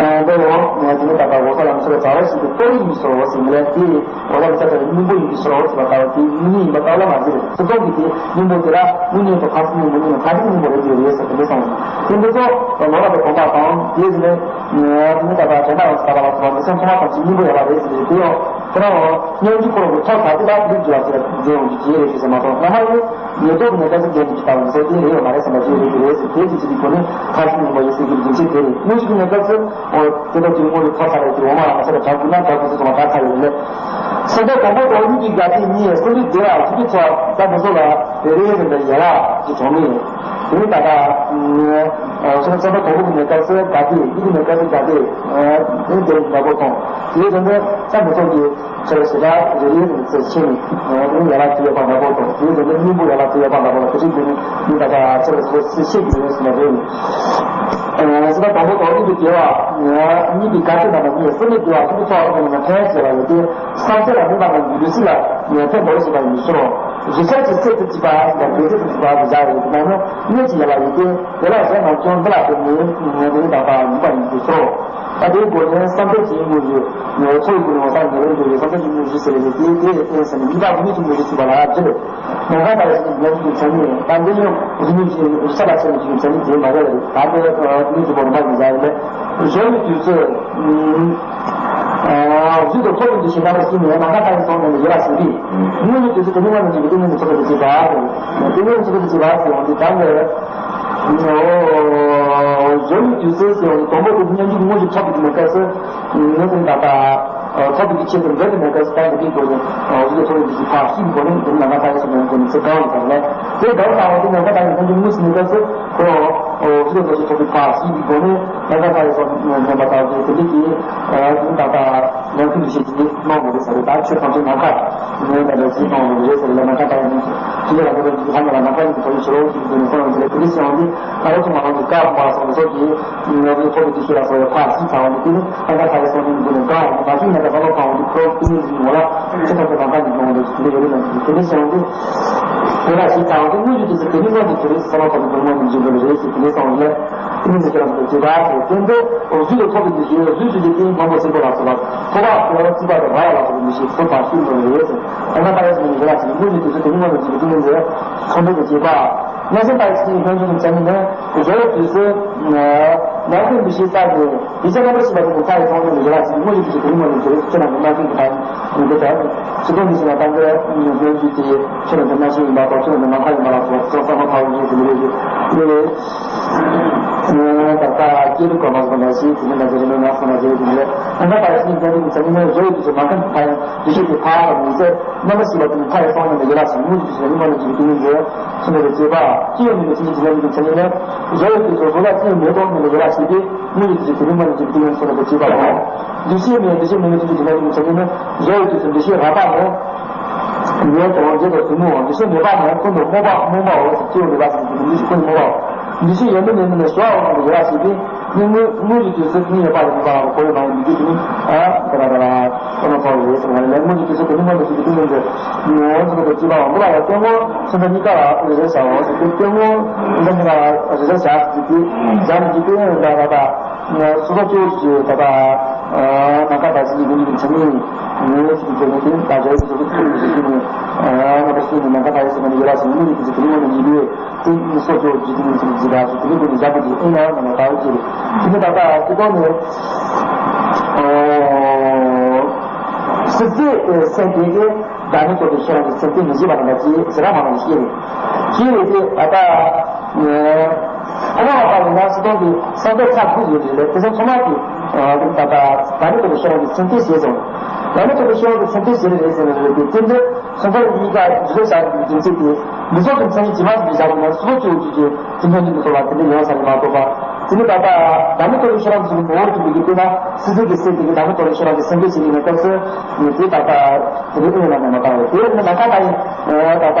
རེད། འདི་ཡང་དེ་ནི་ད་ལྟ་འོ་ས་ལ་མི་ཚོ་ལ་བྱ་བ་ཞིག་ཏུ་གཏོར་ཡིག་ཡིན་སོ་ཟེར་ནས་དེ། འོ་ལ་མི་ཚ་ཚ་རེ་སྙིང་པོ་ཡིན་གྱི་ཤོར་བ་ཟེར་བ་ལྟ་བུ་དེ་སྙིང་ཡིན་པ་ལྟ་བུ་ལ་མ་ཟེར། སོ་སོ་གི་དེ་སྙིང་པོ་དེ་ར་དངོས་གནས་དུ་ཁ་ཅིག་སྙིང་པོ་ཡིན་ན་ཁ་ཅིག་སྙིང་པོ་རེད་ཡོད་རེད་ཟེར་དེ་འདྲ་གསུངས། དེ་འདི་ཚོ་ལོ་རབས་དང་གོང་འཕེལ་དང་དེ་ཟེར་ནས་དེ་ནི་ད་ལྟ་དྲན་པ་རང་ཟེར་བ་ལ་སོགས་པ་མི་སེམས་ཚང་མ་དང་ཅིག་སྙིང་པོ་ཡོད་པ་རེད་ཟེར་ནས། དེ་ཡང་ཁོ་རང་སྙན་འཇུག་ཁོ་རང་གི་ཐོག་ད་དེ་ལ་དེ་འདྲ་བྱས་ཟེར་འཇོན་ཡོང་གི་རེད་ཟེར་མ་གཏོགས་ང་མ་ཡིན། ཉེ་དུ་གི་གནས་སྐབས་སུ་རྒྱན་གྱི་ལྟ་བུ་ཚོ་དེ་རེད་ཡོད་མ་རེད་བསམ་པ་ཅིག་རེད་ཀྱི་རེད་ཟེར། དེ་ཀྱི་ཚིག་གི་སྒོ་ནས་ཁ་ཅིག་སྙིང་པོ་ཡོད་ཟེར་གྱི་རྒྱུ་མཚན་དེ་རེད། དངོས་གཞི་གི་གནས་སྐབས་སུ་འོ་དེ་ལྟར་དུས་འཁོར་གྱི་ཐོག་ཚ་བའི་དུས་འོ་མ་ལ་མ་ཚ་བའི་གྲངས་ཀུན་ན་གྲངས་ཀུན་སུ་སོང་བ་གྲངས་ཚ་ཡོད་ལས། སེམས་ཙམ་དང་པོ་དང་གཉིས་ཀྱི་དགའ་སྟེ་གཉིས་སེམས་ཙམ་བདེ་བ་ཡིད་ཀྱི་ཚོགས་ད་དེ་ཚོ་ལ་རེ་རེ་རེ་ལ་ཡན་ལག་གི་གྲངས་མེད། དེ་ནི་ད་ལྟ་སེམས་ཙམ་དང་པོ་གི་གནས་སྐབས་སུ་དགའ་སྟེ་གཉིས་ཀྱི་གནས་སྐབས་སུ་དགའ་སྟེ་དེ་ནི་དེ་འདྲ་པོ་དང་དེའི་དོན་དུ་ས་མི་ཚོགས་ཀྱི། ཁྱེད་ཞེ་དྲག་རེ་རེ་རེ་ཚེ་ཕྱིན་ནས་ཡང་ཡར་ལ་དུས་ཡོད་པ་འདྲ་པོ་དང་དེའི་རྗེས་ནས་སྙིང་པོ་ཡར་ལ་དུས་ཡོད་པ་འདྲ་པོ་ལ་དེ་རིང་དེ་ནི་མི་ད་ལྟ་ཚེ་ལ་ཚེ་ཕྱིན་གྱི་ཡོད་ཟེར་ན་རེད། སྲིད་པ་དང་པོ་དང་གཉིས་ཀྱི་དགེ་བ་གཉིས་ཀྱི་དགའ་སྟོན་དང་གཉིས་སེམས་ནི་དགེ་བ་གཉིས་ཀྱི་ཚོགས་ཐོག་ནས་ཕན་ཟེར་བ་ཡོད་དེ། སངས་རྒྱས་ལ་མི་དང་ལུས་སྲིད་ལ་ཕན་འདོགས་ཞེས་པ་ཡིན་ཞོ། རིག་ཆ་གྱི་ཚེ་ཚེ་གཅིག་པ་ཟེར་བ་དགེ་ཚེ་ཚེ་གཅིག་པ་ཟེར་བྱ་ཡོད་དེ་ནང་ནས་གཉིས་ཀྱི་ཡན་ལག་ཡོད་དེ། དེ་ལ་གཞན་རྣམས་ཀྱང་འདི་ལ་བརྟེན་ནས་ངོ་བོའི་དག་པ་ཡིན་པ་ཡིན་ཞོ། ད་དེའི་སྒོ་ནས་བསམ་གཏན་གྱི་དངོས་གཞི། ངོ་བོ་ཚོགས་ཀྱི་སྒོ་ནས་འོ་ས་ཉེ་བར་འགྲོ་བའི་བསམ་གཏན་གྱི་དངོས་གཞི་ཟེར་བའི་དེའི་དེ་ཡི་རྟེན་ཟེར་ནས་གཉིས་པ་དངོས་གཞི་དངོས་གཞི་ཟེར་བ་ལ་འགྲེལ། ནམ་མཁའ་ལྟ་བུ་ཞིག་ཉམས་ཀྱི་མཚན་ཉིད་ད་འདི་ཡང་རིག་གནས་ཀྱི་རིག་ས་ལ་ཆེན་གྱི་མཚན་ཉིད་དེ་མ་རེད། ད་འདི་དངོས་གཞི་པོ་རིམ་པ་ཡིན་ཟེར་ནས་གཞོལ་བའི་དུས་ཚོད། བཞུད་དུ་ཐོབ་པའི་འདུ་ཤེས་རྣམ་པར་ཤེས་ནས་ནམ་མཁའ་ལྟ་བུའི་ཚོགས་རྣམས་ལ་ཡོད་པ་ཞིག་སྟེ། དངོས་གཞི་དུས་ཚོད་དེ་ནི་སྔོན་ནས་འཇིག་པའི་ཏིང་ངེ་འཛིན་ཚོགས་པའི་དུས་ཚོད་པ། ཏིང་ངེ་འཛིན་ཚོགས་པའི་དུས་ཚོད་པ་ཟེར་བ་འདི་གང་གི། གཞོལ་བའི་དུས་ཚོད་ཟེར་བ་འདི་དང་པོ་དེ་སྙན་འཇུག་དངོས་གཞི་ཐོབ་པའི་གནས་སྐབས་སུ། ངེས་དོན་དག་པ། ཐོབ་པའི་ཆེད་དུ་འབྲེལ་བའི་གནས་སྐབས་སུ་ད་འདི་འདྲའི་སྒོ་ནས་གཞི་ཐོབ་པའི་འདུ་ཤེས་ཕར་ཞིག་སྒོ་ནས་འདི་ནམ་མཁའ་ལྟ་བུའི་ཚོགས་པའི་སྒོ་ནས་ཚེ་གང་བ་དང་ལས་དེ་གང་བ་དང་བ་དེ་ནམ་མཁའ་ལྟ་བུའི་སྙན་འཇུག་དངོས་སུ་གནས་སྐབས་སུ་ཁོ། གཞི་ཐོབ་པའི་ཕར་ཞིག་སྒོ་ནས། ནམ་མཁའ་ལྟ་བུའི་ཚོགས་མཉམ་པ་དག་གིས་དེ་འདྲ་གི་ཨ་ད་ལྟ་ལམ་ཁྱེར་འདུ་ཤེས་ཀྱི་གནང་དགོས་རེད་ཟེར་བ། ད་ཆོས་ཐམས་ཅད་ནམ་མཁའ་ངོས་ལ་རེ་ཞིག་གནང་དགོས་རེད་ཟེར་བ་ལ། ནམ་མཁའ་ལྟ་བུའི་ཚོགས་ཀྱི་ལམ་ཁ་ལ་ནམ་མཁའ་ཡིན་གྱི་ཐོག་ནས་ཤོར་བ་ཞིག་གི་ཐོག་ནས་སོང་ཡོང་གི་རེད། དེ་འདྲ་སོང་དུས་ཨ་རོ་ཐུང་མ་རང་གི་བཀའ་དགོངས་པ་སོགས་ཀྱི་ངོས་ལ་ཐོབ་པའི་འདུ་ཤེས་ལ་སོགས་པའི་ཕར་ཞིག་ཚང་བ་ནི་དེ་ནི་ནམ་མཁའ་ལྟ་བུའི་ཚོགས་གཉིས་ཀྱི་སྒོ་ནས་གང་བ་མ་ཤེས་ན་ད་ས་ལོ་གང་བ་འདི་ཁོ་ཏིང་ངེ་འཛིན་ངོ་ལ་ཆེ་ཐག་ཆོད་ནམ་མཁའ་ནས་མྱོང་བ་འདྲ་ཞིག་དེ་འདྲ་ཡོད་རེད་ལ། དེ་འདྲ་སོང་དུས་དེ་ལ་ཞིག་ཚང་བ་དེ་དངོས་གཞི་དུས་ཚོད་དེ་ནི་སྔོན་གྱི་དུས་རེད། ས་ལོ་གང་བ་འདི་ངོ་ནས་འཇིག་པ་རེད་ཞེས་དེ་འདྲ་སོང་ལ། ཏིང་ངེ་འཛིན་ཁྱེད་རང་ཚོ་བྱེད་པ་ཟེར་དེ་འདྲ་འོ་བཞུད་དུ་ཐོབ་པའི་འདུ་ཤེས། བཞུད་ཚུལ་གྱི་ཏིང་མང་པོ་ཆེན་པོ་ལ་སོགས་པ་ཐོབ་པ་ཐོབ་པ་རྩིས་པ་དང་ར་བ་ལ་སོགས་པའི་འདུ་ཤེས་ཐོབ་པ་ཤེས་དགོས་པ་རེད་ཟེར། ཨ་ན་ད་ཡ་ཟེར་ནས་ཡོད་ལ་ཟེར་ནས་དངོས་གཞི་དུས་ཚོད་དེ་ནི་སྔོན་ནས་འཇིག་པའི་ཏིང་ངེ་འཛིན་ཚང་འདུས་ཀྱི་བྱེད་པ། མངོན་སུམ་ལྟ་བའི་ཚིག་སྙན་འཇུག་གི་མཚན་ཉིད་ནི། གཞོལ་བའི་དུས་སུ། ནམ་མཁའི་འདུ་ཤེས་བསགས་ནས་འདུས་བྱས་རྣམ་པར་ཤེས་པ་དེ་ནི་མཐའ་ཡས་ཚོགས་རྣམས་ལ་ཡོད་ལ་ཟེར་ནས་དངོས་གཞི་དུས་ཚོད་དེ་ནི་སྔོན་ནས་འཇིག་པའི་ཏིང་ངེ་འཛིན་ཚང་འདུས་ཀྱི་བྱེད་པ། དེ་ལྟར་ཚིག་དོན་འདི་ཞེ་ན་ད་འདི་སྙན་འཇུག་དེ་ཆོས་རྣམས་ཀྱི་རྣམ་ཤེས་ཡིན་པ་དང་ཆོས་རྣམས་ཀྱི་ནམ་མཁའ་ཡིན་པ་ལ་སོགས་ཀྱི་གསང་སྔགས་ཕ་བོ་ཡིན་ཟེར་ནས་རེད། དེ་ད་ལྟ་སྐྱེས་བུ་གོང་མ་སོགས་ནང་བཞིན་དེ་ནི་ན་ཟེར་རེ་ནོ་ན་སོང་ན་ཟེར་རེ་དེ་ནི་རེད། ད་ལྟ་ཕ་ཡི་ཚིག་འཇམ་རིང་ཚ་ནི་ནི་བཟོ་ཡི་དུས་སུ་མ་ཁན་ཕ་ཡི་འདུ་ཤེས་ཀྱི་ཕ་དང་མི་ཚེ་རྣམ་པ་ཤེས་པ་དེ་ནི་མཐའ་ཡས་སོང་ནས་ཡོད་ལ་ཞིག་མུ་ཅིག་ཞིག་ནི་མ་ནི་ཅིག་དེ་ནི་འདི་ཚུལ་ལ་བྱེད་པ་ཅི་ཡང་མེད་པའི་ཚིག་འཇམ་རིང་ཚ་ནི་ནི་བཟོ་ཡི་དུས་སུ་བཟོ་ལ་ཅི་ཡང་མེད་དོ་མེད་ལ་ཡོད་ལ་ཞིག་དེ། དངོས་ཀྱི་དུས་ཚོད་དེ་ནི་མ་ནི་འཇིག་རྟེན་ཡང་སོགས་པའི་བྱེད་པ་དང་། འདུ་ཤེས་མེད་འདུ་ཤེས་མེད་པའི་དུས་ཚོད་དེ་ནི་འཇིག་རྟེན་ཡང་སོགས་པའི་འདུ་ཤེས་རགས་པ་ནི། ཉེ་དང་འབྲེལ་བའི་གཟུགས་མོའོ། འདུ་ཤེས་མེད་པ་ནི་ཀུན་ཏུ་རྨོངས་པ་རྨོངས་པའོ། སྐྱེ་བ་མེད་པ་ཟེར་གྱི་འདུ་ཤེས་ཀུན་རྨོངས་པའོ། འདུ་ཤེས་ཡོད་མིན་མེད་མིན་ནི་ཞོག་འོང་དུ་ཡོད་པ་ཞིག་གིས་ནི་དངོས་དངོས་ཀྱི་དུས་ཚོད་དངོས་ཡོད་པ་ཡིན་པ་གོ་ཡོད་མ་ཡིན་མི་འདུག་དེ་ནི་ཨ་ད་ར་ད་ར་ཁོ་ན་ཚོགས་ཡོད་ཟེར་བ་ལས་དངོས་ཀྱི་དུས་ཚོད་དེ་ནི་དངོས་ཀྱི་དུས་ཚོད་དེ་ནི་འདི་ངོ་ཚོ་གི་སྐྱེ་བ་འོང་དུ་ལ་ཡང་སྐྱེ་དངོས་ཚོ་འདི་གཉིས་ཀ་ལ་རེ་རེ་བྱའོ་ཟེར་ཏེ་སྐྱེ་དངོས་འདི་གཉིས་ཀ་ལ་རེ་རེ་བྱ་ཟེར་ཏེ་བྱ་མི་འཇིག་པའི་ད་ར་ད། སོ་སོ་སྐྱེ་བོ་ཅིག་ད་ལྟ་ནམ་མཁའ་ལྟ་བུའི་སྙིང་པོ་ཉིད་ཀྱི་མཚན་ཉིད་ངོས་ཀྱི་སྒོ་ནས་དེ་ནི་ད་བྱ་ཡི་སོ་སོ་སྐྱེ་བོ་ཉིད་ཀྱི་སྐྱེ་བོ་རྣམ་པར་ཤེས་ནས་ནམ་མཁའ་ལྟ་བུའི་སེམས་ནི་ཡོད་ལ་ཞིང་སྙིང་པོ་ཉིད་ཀྱི་སྐྱེ་བོ་ཉིད་ཀྱི་དེ་ནི་སོ་སྐྱེ་བོ་ཅིག་དེ་ནི་ཅིག་ཅིག་ད་ཅིག་དེ་ནི་སྒོ་ནས་བཞག་པ་ཅིག་ཨེ་ཡང་ནམ་ལྟ་བུ་ཅིག་རེད། དེ་ནི་ད་ལྟ་སྐྱེ་བོ་ནི་སྲིད་རྩེའི་སེམས་དེ་གི་བདག་མེད་རྟོགས་པའི་ཤེས་རབ་ཀྱི་སེམས་དེ་མི་བརྗེད་པ་རྣམ་པ་ཅིག་ཟེར་བ་མ་ནང་བཞིན་ཤེས་རེད། ཤེས་རེད་དེ་ད་ལྟ། ཁོ་རང་ལ་ལྟ་བུ་ན་སྲིད་དོན་གྱི་བསམ་པའི་ཚབ་ཏུ་ཡོད་རེད་ལས་དེ་ཚོ་ཚང་མ་གི་ད་ལྟ་བདག་མེད་རྟོགས་པའི་ཤེས་རབ་ཀྱི་མཚོན་བྱེད་ཞེས་སོ། བདག་མེད་རྟོགས་པའི་ཤེས་རབ་ཀྱི་མཚོན་བྱེད་ཞེས་རེད་ཟེར་ནས་རེད་དེ་དེ་འདྲ་སོང་ཙང་གཉིས་ཀ་འདུས་བྱས་བཞག་པའི་རྒྱུ་མཚན་དེ་འདུས་བྱས་ཀྱི་མཚན་ཉིད་ཇི་མ་ཇི་བཞིན་བཞག་པ་ན་སོ་སོ་སྐྱེ་བོ་ཅིག་གི་དེ་འདྲ་ཉིད་མི་ཐོབ་པ་དེ་འདྲ་ཡོང་ས་རེད་མ་གཏོགས་པ། དེ་ནི་ད་ལྟ་བདག་མེད་རྟོགས་པའི་ཤེས་རབ་ཀྱི་ངོ་བོར་གྱུར་པའི་གི་དེ་ན་སྲིད་རྩེ་གི་སེམས་དེ་གི་བདག་མེད་རྟོགས་པའི་ཤེས་རབ་ཀྱི་སེམས་བསྐྱེད་བྱེད་ཀྱི་ཡོད་སྐབས་སུ་དེ་ད་ལྟ་དེ་འདྲ་ཨེ་ཡོད་ན་མེད་མ་ལྟ་བས་དེ་ནི་ན་ཁ་ད་ཡིན་ད་ལྟ།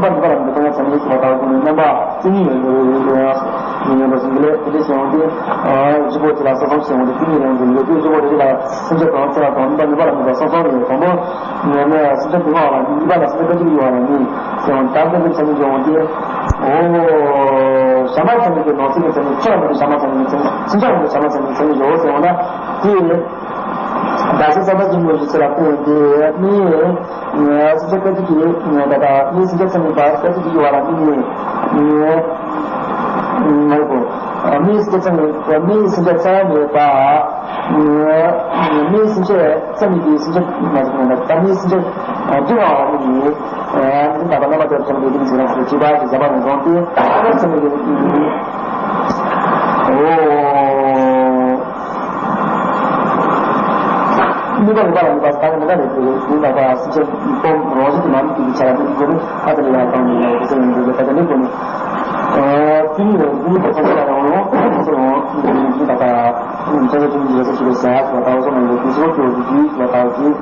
དམིགས་པ་དམིགས་པ་ལ་འདི་ལྟ་བུ་ཚང་མས་ཞེས་པ་ལྟ་བུ་ཀུན་ནས་རྣམ་པ་བཅུ་གཉིས་ཡོད་ཡོད་ཡོད་ཡོད་ཡོད་ཡོད་པ་ཞིག་ལས། དེ་འདྲ་བྱུང་སྟེ་བཞི་པོ་དེ་ལ་ས་མཚམས་བྱུང་སྟེ་བཅུ་གཉིས་ཡོང་དུས་ལས་དུས་བཞི་པོ་དེ་ལ་སེམས་ཅན་གང་ཚེ་ལ་དང་དམིགས་པ་དམིགས་པ་ལ་དམིགས་པ་སོ་སོ་ཡོད། དང་པོ་ནས་ནས་སེམས་ཅན་དུ་མ་བ་ལ་གཉིས་པ་ལ་སེམས་ཅན་ཀ་ཅིག་ཡོད་བ་ལ་གཉིས་ཟེར་བ་དམ་པའི་ལུགས་ཚང་མས་འཇོག་འོང་སྟེ། ཨོ། ཞྭ་དམར་ཚང་མས་ཀྱི་ནོར་སྲིད་ཀྱི་ཚང་མས་ཁྱེད་རང་གི་ཞྭ་དམར་ཚང་མས་ཚང་མས་ཚིག་ཆང་གི་ཞྭ་དམར་ཚང་མས་ཚང་མས་འཇོག་ཟེར་བ་ན་དེ། ད་ཆ་ས་ད་ཅིག་མོ་ཞིག་ཚེ་ལ་བསྟན་ཏེ་མི་སེམས་ཅན་ཀ་ཅིག་གིས་ད་ལྟ་མི་སེམས་ཅན་ཚང་མས་ད་ཀ་ཅིག་གིས་ཡོད་བ་ལ་མི་མི་མ་རེད་གོ། མི་སེམས་ཅན་ཚང་མས་མི་སེམས་ཅན་ཚང་མས་ད། མིའི་སེམས་ཅན་རྩ་མེད་པའི་སེམས་ཅན་མ་ཟེར་ན་ད་མིའི་སེམས་ཅན་སྡུག་བསྔལ་བ་ནི་འདི་ད་ལྟ་རྣམ་པ་དེར་བྱུང་བའི་ཀུན་ཟེར་རོགས་ཞེས་བྱིས་པ་ཞེས་བྱ་བ་ནས་བཟུང་སྟེ་རྩ་མེད་པའི་ཨོ། དམིགས་པ་དམིགས་པ་ལ་དམིགས་པ་ལྟ་བུ་མི་འདྲ་བའི་དུས་ནི་ད་ལྟ་སེམས་ཅན་སྟོང་རང་བཞིན་གྱིས་མ་དམིགས་པའི་ཆ་ལ་དམིགས་དགོས་ནི་ཨ་ཙི་ལ་ཡང་བཏང་ནས་ཡང་དེ་ཚོ་ཡིན་དགོས་ད་ལྟ་དམིགས་དགོས་ནི། ཨ་ཏིང་ངེ་འཛིན་གྱི་ཐོག་ལ་ཡང་ཡང་ཚུར་འོང་ཏིང་ངེ་འཛིན་དང་ད་ལྟ་ཚོགས་ཀྱི་རེ་ས་ཞིག་ལ་ཟ་ཞིག་ལ་ད་འོ་ཚོགས་ནང་ལ་དུས་ཚོད་ཀྱི་འོག་ཏུ་ཞིག་ལ་ད་འོ་ཚོགས་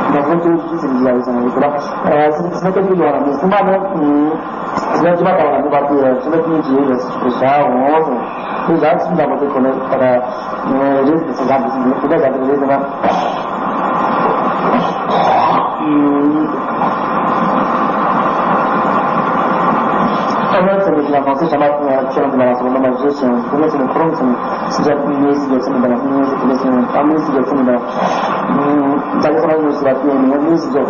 ད་ཚོགས་ཚོགས་ཞིག་ཟིན་གྱི་ཡ་ཡི་ཟ་ན་ཡི་གི་ལ་ཨ་སེམས་ཁ་ཏིག་ལ་ཡང་ནི་སེམས་པ་ནི་སེམས་པ་ཅི་མ་ལྟ་བ་ལ་ནི་བ་དེ་ཡ་སེམས་ཁ་ཏིང་ངེ་འཛིན་རེ་ས་ཞིག་ལ་ཟ་འོང་ཟེར་དེ་ཡ་སེམས་ལ་བ་དེ་ཁོ་ནི་ད་ལྟ། རེད་ཟེར་ཟ་དགོས་ཀྱི་འདུག་དེ་འདྲ་ཟ་དགོས་རེད་ཟེར་ན། ཨ་མའི་ཚེ་འདི་ལ་མང་སེ་ཞྭ་དམར་ཁྱེད་རང་གི་ལ་སོགས་རྣམ་པ་བཞི་ཞིང་དེ་ནས་ཚེ་ནི་ཁོ་རང་ཚེ་ནི་སེམས་ཅན་མིའི་སེམས་ཅན་ཚེ་ནི་འདྲ་མིའི་སེམས་ཅན་ཚེ་ནི་འདྲ་མིའི་སེམས་ཅན་ཚེ་ནི་འདྲ། ད་ག་ས་ལ་ངོས་སུ་ལ་བལྟས་ནས་མིའི་སེམས་ཅན་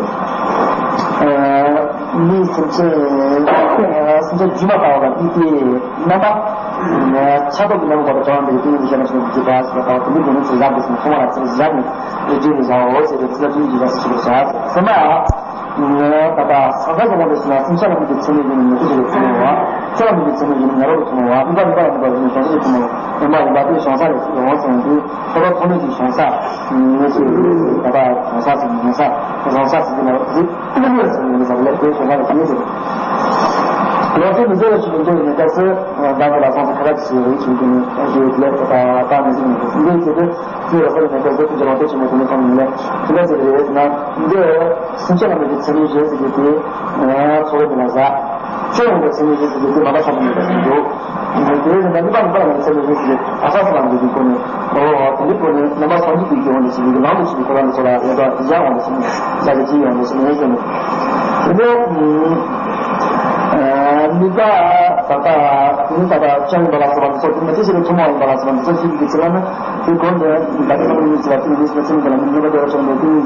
མིའི་སེམས་ཅན་སེམས་ཅན་སྒྱུ་མ་ལྟ་བུ་ལ་དམིགས་ཏེ་རྣམ་པ། ཆ་ཐོབ་ཀྱི་རྣམ་པ་པ་དང་གྲངས་འདི་ཀུན་གྱི་ཤེས་རབ་ཞིག་གིས་བརྗོད་པ་ཞིག་དང་དེ་འདྲའི་སྒོ་ནས་ཚིག་བཞག་དགོས་སམ་མཐོང་བ་ལ་ཚིག་བཞག་ནས་རེ་ཅིག་ནས་བཞག་འོ་ཟེར་ཏེ་ཚིག་ལ་ཀུན་གྱི་ཡོད་པ་ཞིག་བཞག་ཟེར་མ། ད་ལྟ་སངས་རྒྱས་ཀྱི་ལམ་དུ་ཞུགས་ན་སེམས་ཅན་ལ་དམིགས་པའི་ཚད་མས་ཡིན་ནི་མི་ཚེ་ཞིག་ལ་ཚད་མས་བ། ཚེ་ལ་དམིགས་པའི་ཚད་མས་ཡིན་ནི་ང་རང་ལ་ཚད་མས་བ། དམིགས་པ་དམིགས་པ་ལ་དམིགས་པ་ཡིན་ནི་བྱང་ཆུབ་ཀྱི་ཚད་མས་བ། ཡིན་པ་ཡིན་པ་དེ་བྱང་ས་ལས་ཡོང་ཟེར་ཏེ་ཁོ་རང་ཐོག་མེད་ཀྱི་བྱང་ས་ངེས་ཤེས་ད་ལྟ་བྱང་ས་ཟེར་ནི་ཡིན་ས་བྱང་ས་ཟེར་གྱི་ལ་དེ། ཀུན་ནས་སོང་ནས་ཟབ་ལ་དེ་ཞོ་ལ་དེ་ཟེར། ལོ་ཚོད་མི་ཟེར་བ་ཞིག་ཡིན་དུས་ནས་སྐབས་སུ་བདག་གི་ལ་སོང་ཚེ་ཁ་ཁ་ཞིག་རེད་ཞུ་གི་ནས་ཞུ་ལས་ད་ད་མི་ཟིན་ནས་འདི་ཚེ་དུ་ཚེ་ལ་སོང་ནས་སྐབས་སུ་ཀུན་གྱི་ལོ་ཚོད་ཆེན་མོ་དེ་ནས་སོང་ནས་དེ་འདྲ་ཟེར་རེད་ན་འདི་སེམས་ཅན་ལ་མི་གི་ཚེ་ནི་རེད་ཟེར་གི་དེ་ཚོ་བའི་མི་ལ་ཟ། ཁྱོད་ཡོང་གི་ཚེ་ནི་རེད་ཟེར་གི་དེ་མ་ལ་ས་མི་ལ་ཟ་འདུག་དེ་ནས་ནི་པ་ནི་པ་ལ་མི་ཚེ་ནི་རེད་ཟེར་གི་ཨ་ས་ས་ལ་མི་གི་ཁོ་ནས། ཨོ། དེ་འདྲའི་སྒོ་ནས་རྣམ་པ་སངས་རྒྱས་ཀྱི་ཡོན་ཏན་ཞིག་ཡིན་གྱི་ལམ་དུ་ཞུགས་པའི་ཁོ་རང་ལ་སོགས་ལ་ཡོད་པ་ཡང་འོང་ཞིང་ས་གི་ཅི་ཡོང་ཞིང་ཡོད་ཀྱང་། དེ་ནས་ནུས་པ། ད་ལྟ་དེ་ནི་ད་ལྟ་ཅང་ཡིན་པ་ལ་སོགས་པ་འདི་ཚོ་དེ་མི་ཚེ་ཞིག་ལ་ཐུན་མོང་ཡིན་པ་ལ་སོགས་པ་འདི་ཚོ་ཤེས་ཀྱི་ཚེ་ན་ནི་དེ་སྒོ་འདི་ད་ལྟ་ཚང་མ་ཡིན་ཚེ་ལ་དེ་ནི་ཚེ་ཚེ་ཚེ་ལ་མི་ཉོ་བ་དེ་བ་ཆོག་འདུག་དེ་ནི་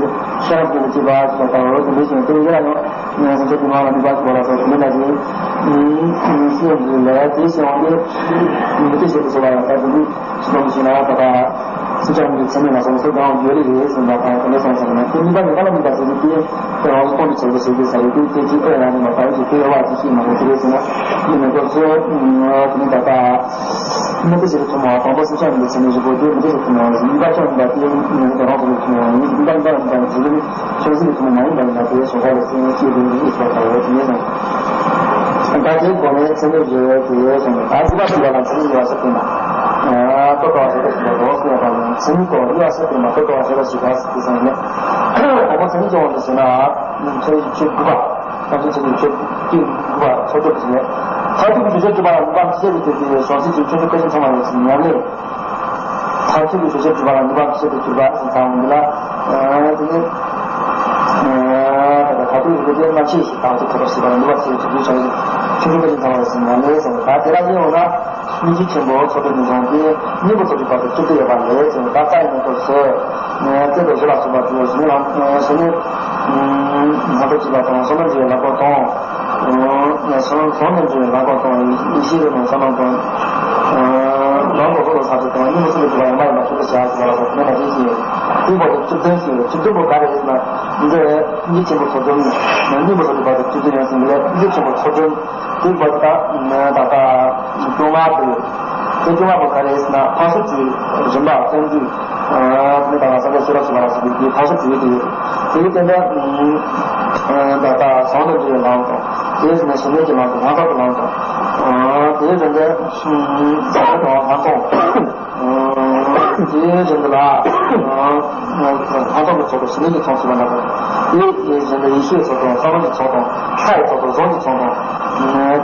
ཤེས་རབ་ཀྱི་ལུས་ཀྱི་བ་ཞེས་པ་འོ་དེ་འདི་བཞིན་དེ་ཡ་ཡང་ངས་སོང་ཚེ་དེ་མ་ལ་མི་བ་ཞེས་པ་ལ་སོགས་མི་ལ་ཞེས་ཤེས་ཡོང་དུས་ལས་དེ་ཤེས་འོང་དུས་མི་ཚེ་ཞིག་ལ་སོགས་པ་ཡང་ད་དེ་འདི་ཅི་ལྟར་ཞིག་ན་ད་ལྟ་སེམས་ཅན་གྱི་མཚན་ཉིད་ལ་སོགས་སུ་གང་ཡོད་རེ་རེད་ཟེར་བ་དང་དེ་འདྲ་སོང་ཙང་ན་དེ་གཉིས་ཀ་ཡོད་པ་ལ་མི་འདའ་ཟེར་གྱི་དེ་དེ་རང་གི་ཁོང་དུ་ཆུད་པ་ཞིག་གི་ས་རེད་དེ་དེ་གྱིས་ཨེ་ཡང་ནི་མ་པ་ཡོད་ཀྱི་དེ་ཡོད་བ་ཅི་ཤེས་མ་རེད་དེ་རེད་ཟེར་ན་ཡིན་ནི་ཁོ་ཚོ་དེ་ནི་ད་ལྟ་མི་ཚེ་ཞིག་ཏུ་ཐུན་མོང་བ་དང་པོ་སེམས་ཅན་ཡིན་པའི་ཚེ་ནི་བཞི་པོ་དེ་མི་ཚེ་ཞིག་ཏུ་ཐུན་མོང་བ་ཡིན་གཉིས་ཀ་ཅང་ཡིན་པ་དེ་ཡིན་ནི་རང་དུ་ཐུན་མོང་བ་ཡིན་གཉིས་ཀ་ཡིན་པ་ཡིན་པ་ཡིན་ཟེར་ནི་ཤོག་ཟིག་གི་ཐུན་མོང་མ་ཡིན་པ་ཡིན་པ་དེ་སོང་ཁ་ལ་སེམས་ཤེས་དེ་ནི་ཡིད་སོགས་པ་ཡོད་དེ་ཡིན་ནོ། ད་དེའི་སྒོ་ནས་ཚད་མེད་བརྗོད་དེ་སོང་ནས་ད་སྲིད་པ་སྲིད་པ་ལ་ཚད་མེད་ཡོད་ཟེར་དེ་ན། ལྟོ་ལྟ་བ་ཞེས་པ་ཞིག་ལ་རོགས་སྐྱོར་དང་ཚད་མེད་ཀྱི་ཡོད་ཟེར་དེ་ན་ལྟོ་ལྟ་བ་ཞེས་པ་ཞིག་ལ་ཟེར་དེ་སོང་ནས། འོ་མ་ཚད་མེད་ཀྱི་འོང་དུ་ཟེར་ན། ཚད་མེད་བཅུ་དགུ་པ། ཚད་མེད་བཅུ་དགུ་པ་ཚོགས་སྒྲུབ་ཟེར་ནས། མཐར་ཐུག་གི་བརྗོད་བྱ་སྒྲུབ་པ་ལ་ནུས་པ་ཆེ་བའི་དེ་དེ་བྱང་སེམས་ཀྱི་ཆོས་ཚུལ་བཀའ་བཞིན་མཐོང་བ་ཡིན་ཟེར་ཉམས་ལེན། མཐར་ཐུག་གི་བརྗོད་བྱ་སྒྲུབ་པ་ལ་ནུས་པ་ཆེ་བའི་གྱུར་པ་ཟེར་ཚང་འདི་ལ། དེ་ནས། ད་ལྟ་མཐར་ཐུག་གི་བརྗོད་བྱ་རྣམ་ཤེས་ཤིག་དང་ཚིག་ཐོབ་པ་ཞིག་ལ་ནུས་པ་ཆེ་བའི་གྱུར་པའི་བྱང་སེམས་ཆོས་ཚུལ་བཀའ་བཞིན་མཐོང་བ་ཡིན་ཟེར་ཉམས་ལེན་ཟེར་བ་ད་དེ་ལ་བརྟེན་འོང་ན། སྙིང་རྗེ་ཆེན་པོ་ཚོགས་སྒྲུབ་ནས་བཟུང་སྟེ་སྙིང་པོ་ཚོགས་སྒྲུབ་བར་དུ་བཅུ་བདུན་ཡོད་པ་ལས་ཟེར་ནས་ད་ལྟ་ཡིན་ན་ཐོབ་ཟེར། རྩེ་དང་བཞི་ལ་སོགས་པ་དེ་ཡོད་ཟེར་ནས་ལམ་ཟེར་ནས། སྣང་ཐོབ་བྱེད་པ་དང་བསམ་པ་འདྲི་བའི་ལམ་ཁོག་དང་། ཟོང་ཟོང་དུ་འདྲི་བའི་ལམ་ཁོག་དང་ཡེ་ཤེས་རིག་ལ་བསམ་ལམ་དང་། ལམ་གོ་ཚོགས་ལ་ས་ཚོ་དང་སྙིང་པོ་ཚོགས་ལ་འདྲི་བ་ཡང་མ་ཡིན་པ་ཐུགས་ལ་བཞག་ཟེར་བ་ལ་སོགས་དེ་ལ་དེ་བཞིན་དེ་བར་དུ་བཅུ་བདུན་ཟེར་བཅུ་བདུན་པོ་ག་རེ་ཡིན་ན་འདི་སྙིང་རྗེ་ཆེན་པོ་ཚོགས་སྒྲུབ་སྙིང་པོ་ཚོགས་སྒྲུབ་བར་དུ་བཅུ་བདུན་ཡང་ཟེར་ལས་སྙིང་རྗེ་ཆེན་པོ་ཚོགས་སྒྲུབ། དེའི་བར་དུ་ད་ད་ལྟ་སྐྱོ་ངལ་དུ་དེ་སྐྱོ་ངལ་པོ་ག་རེ་ཟེར་ན་འཕགས་སོགས་ཀྱི་རིམ་པ་བསྟན་བཅོས་དེ་ད་ལ་ས་ཆ་ཤེས་རབ་ཞེས་པ་ལ་སོགས་པའི་དེའི་འཕགས་སོགས་ཀྱི་ཡུལ་དུ་ཡོད། དེའི་སྟེང་དུ་ད་ལྟ་ཟོང་དུ་འདྲི་བའི་ལམ་དང་དེའི་ཟེར་ན་ཞི་གནས་ཀྱི་ལམ་དང་སྣང་ཐོག་གི་ལམ་དང་དེའི་རིང་དུ་ཟ་འཕྲུལ་དང་ལྷག་མཐོང་། དེའི་རིང་དུ་ལ། ལྷག་མཐོང་གི་ཚོགས་དང་ཞི་གནས་ཀྱི་ཚོགས་ཟེར་བ་འདྲ་པོ། དེའི་རིང་དུ་ཡེ་ཤེས་ཚོགས་དང་བསམ་བློ་གི་ཚོགས་དང་ལྷའི་ཚོགས་དང་གཟུངས་ཀྱི་ཚོགས་དང་།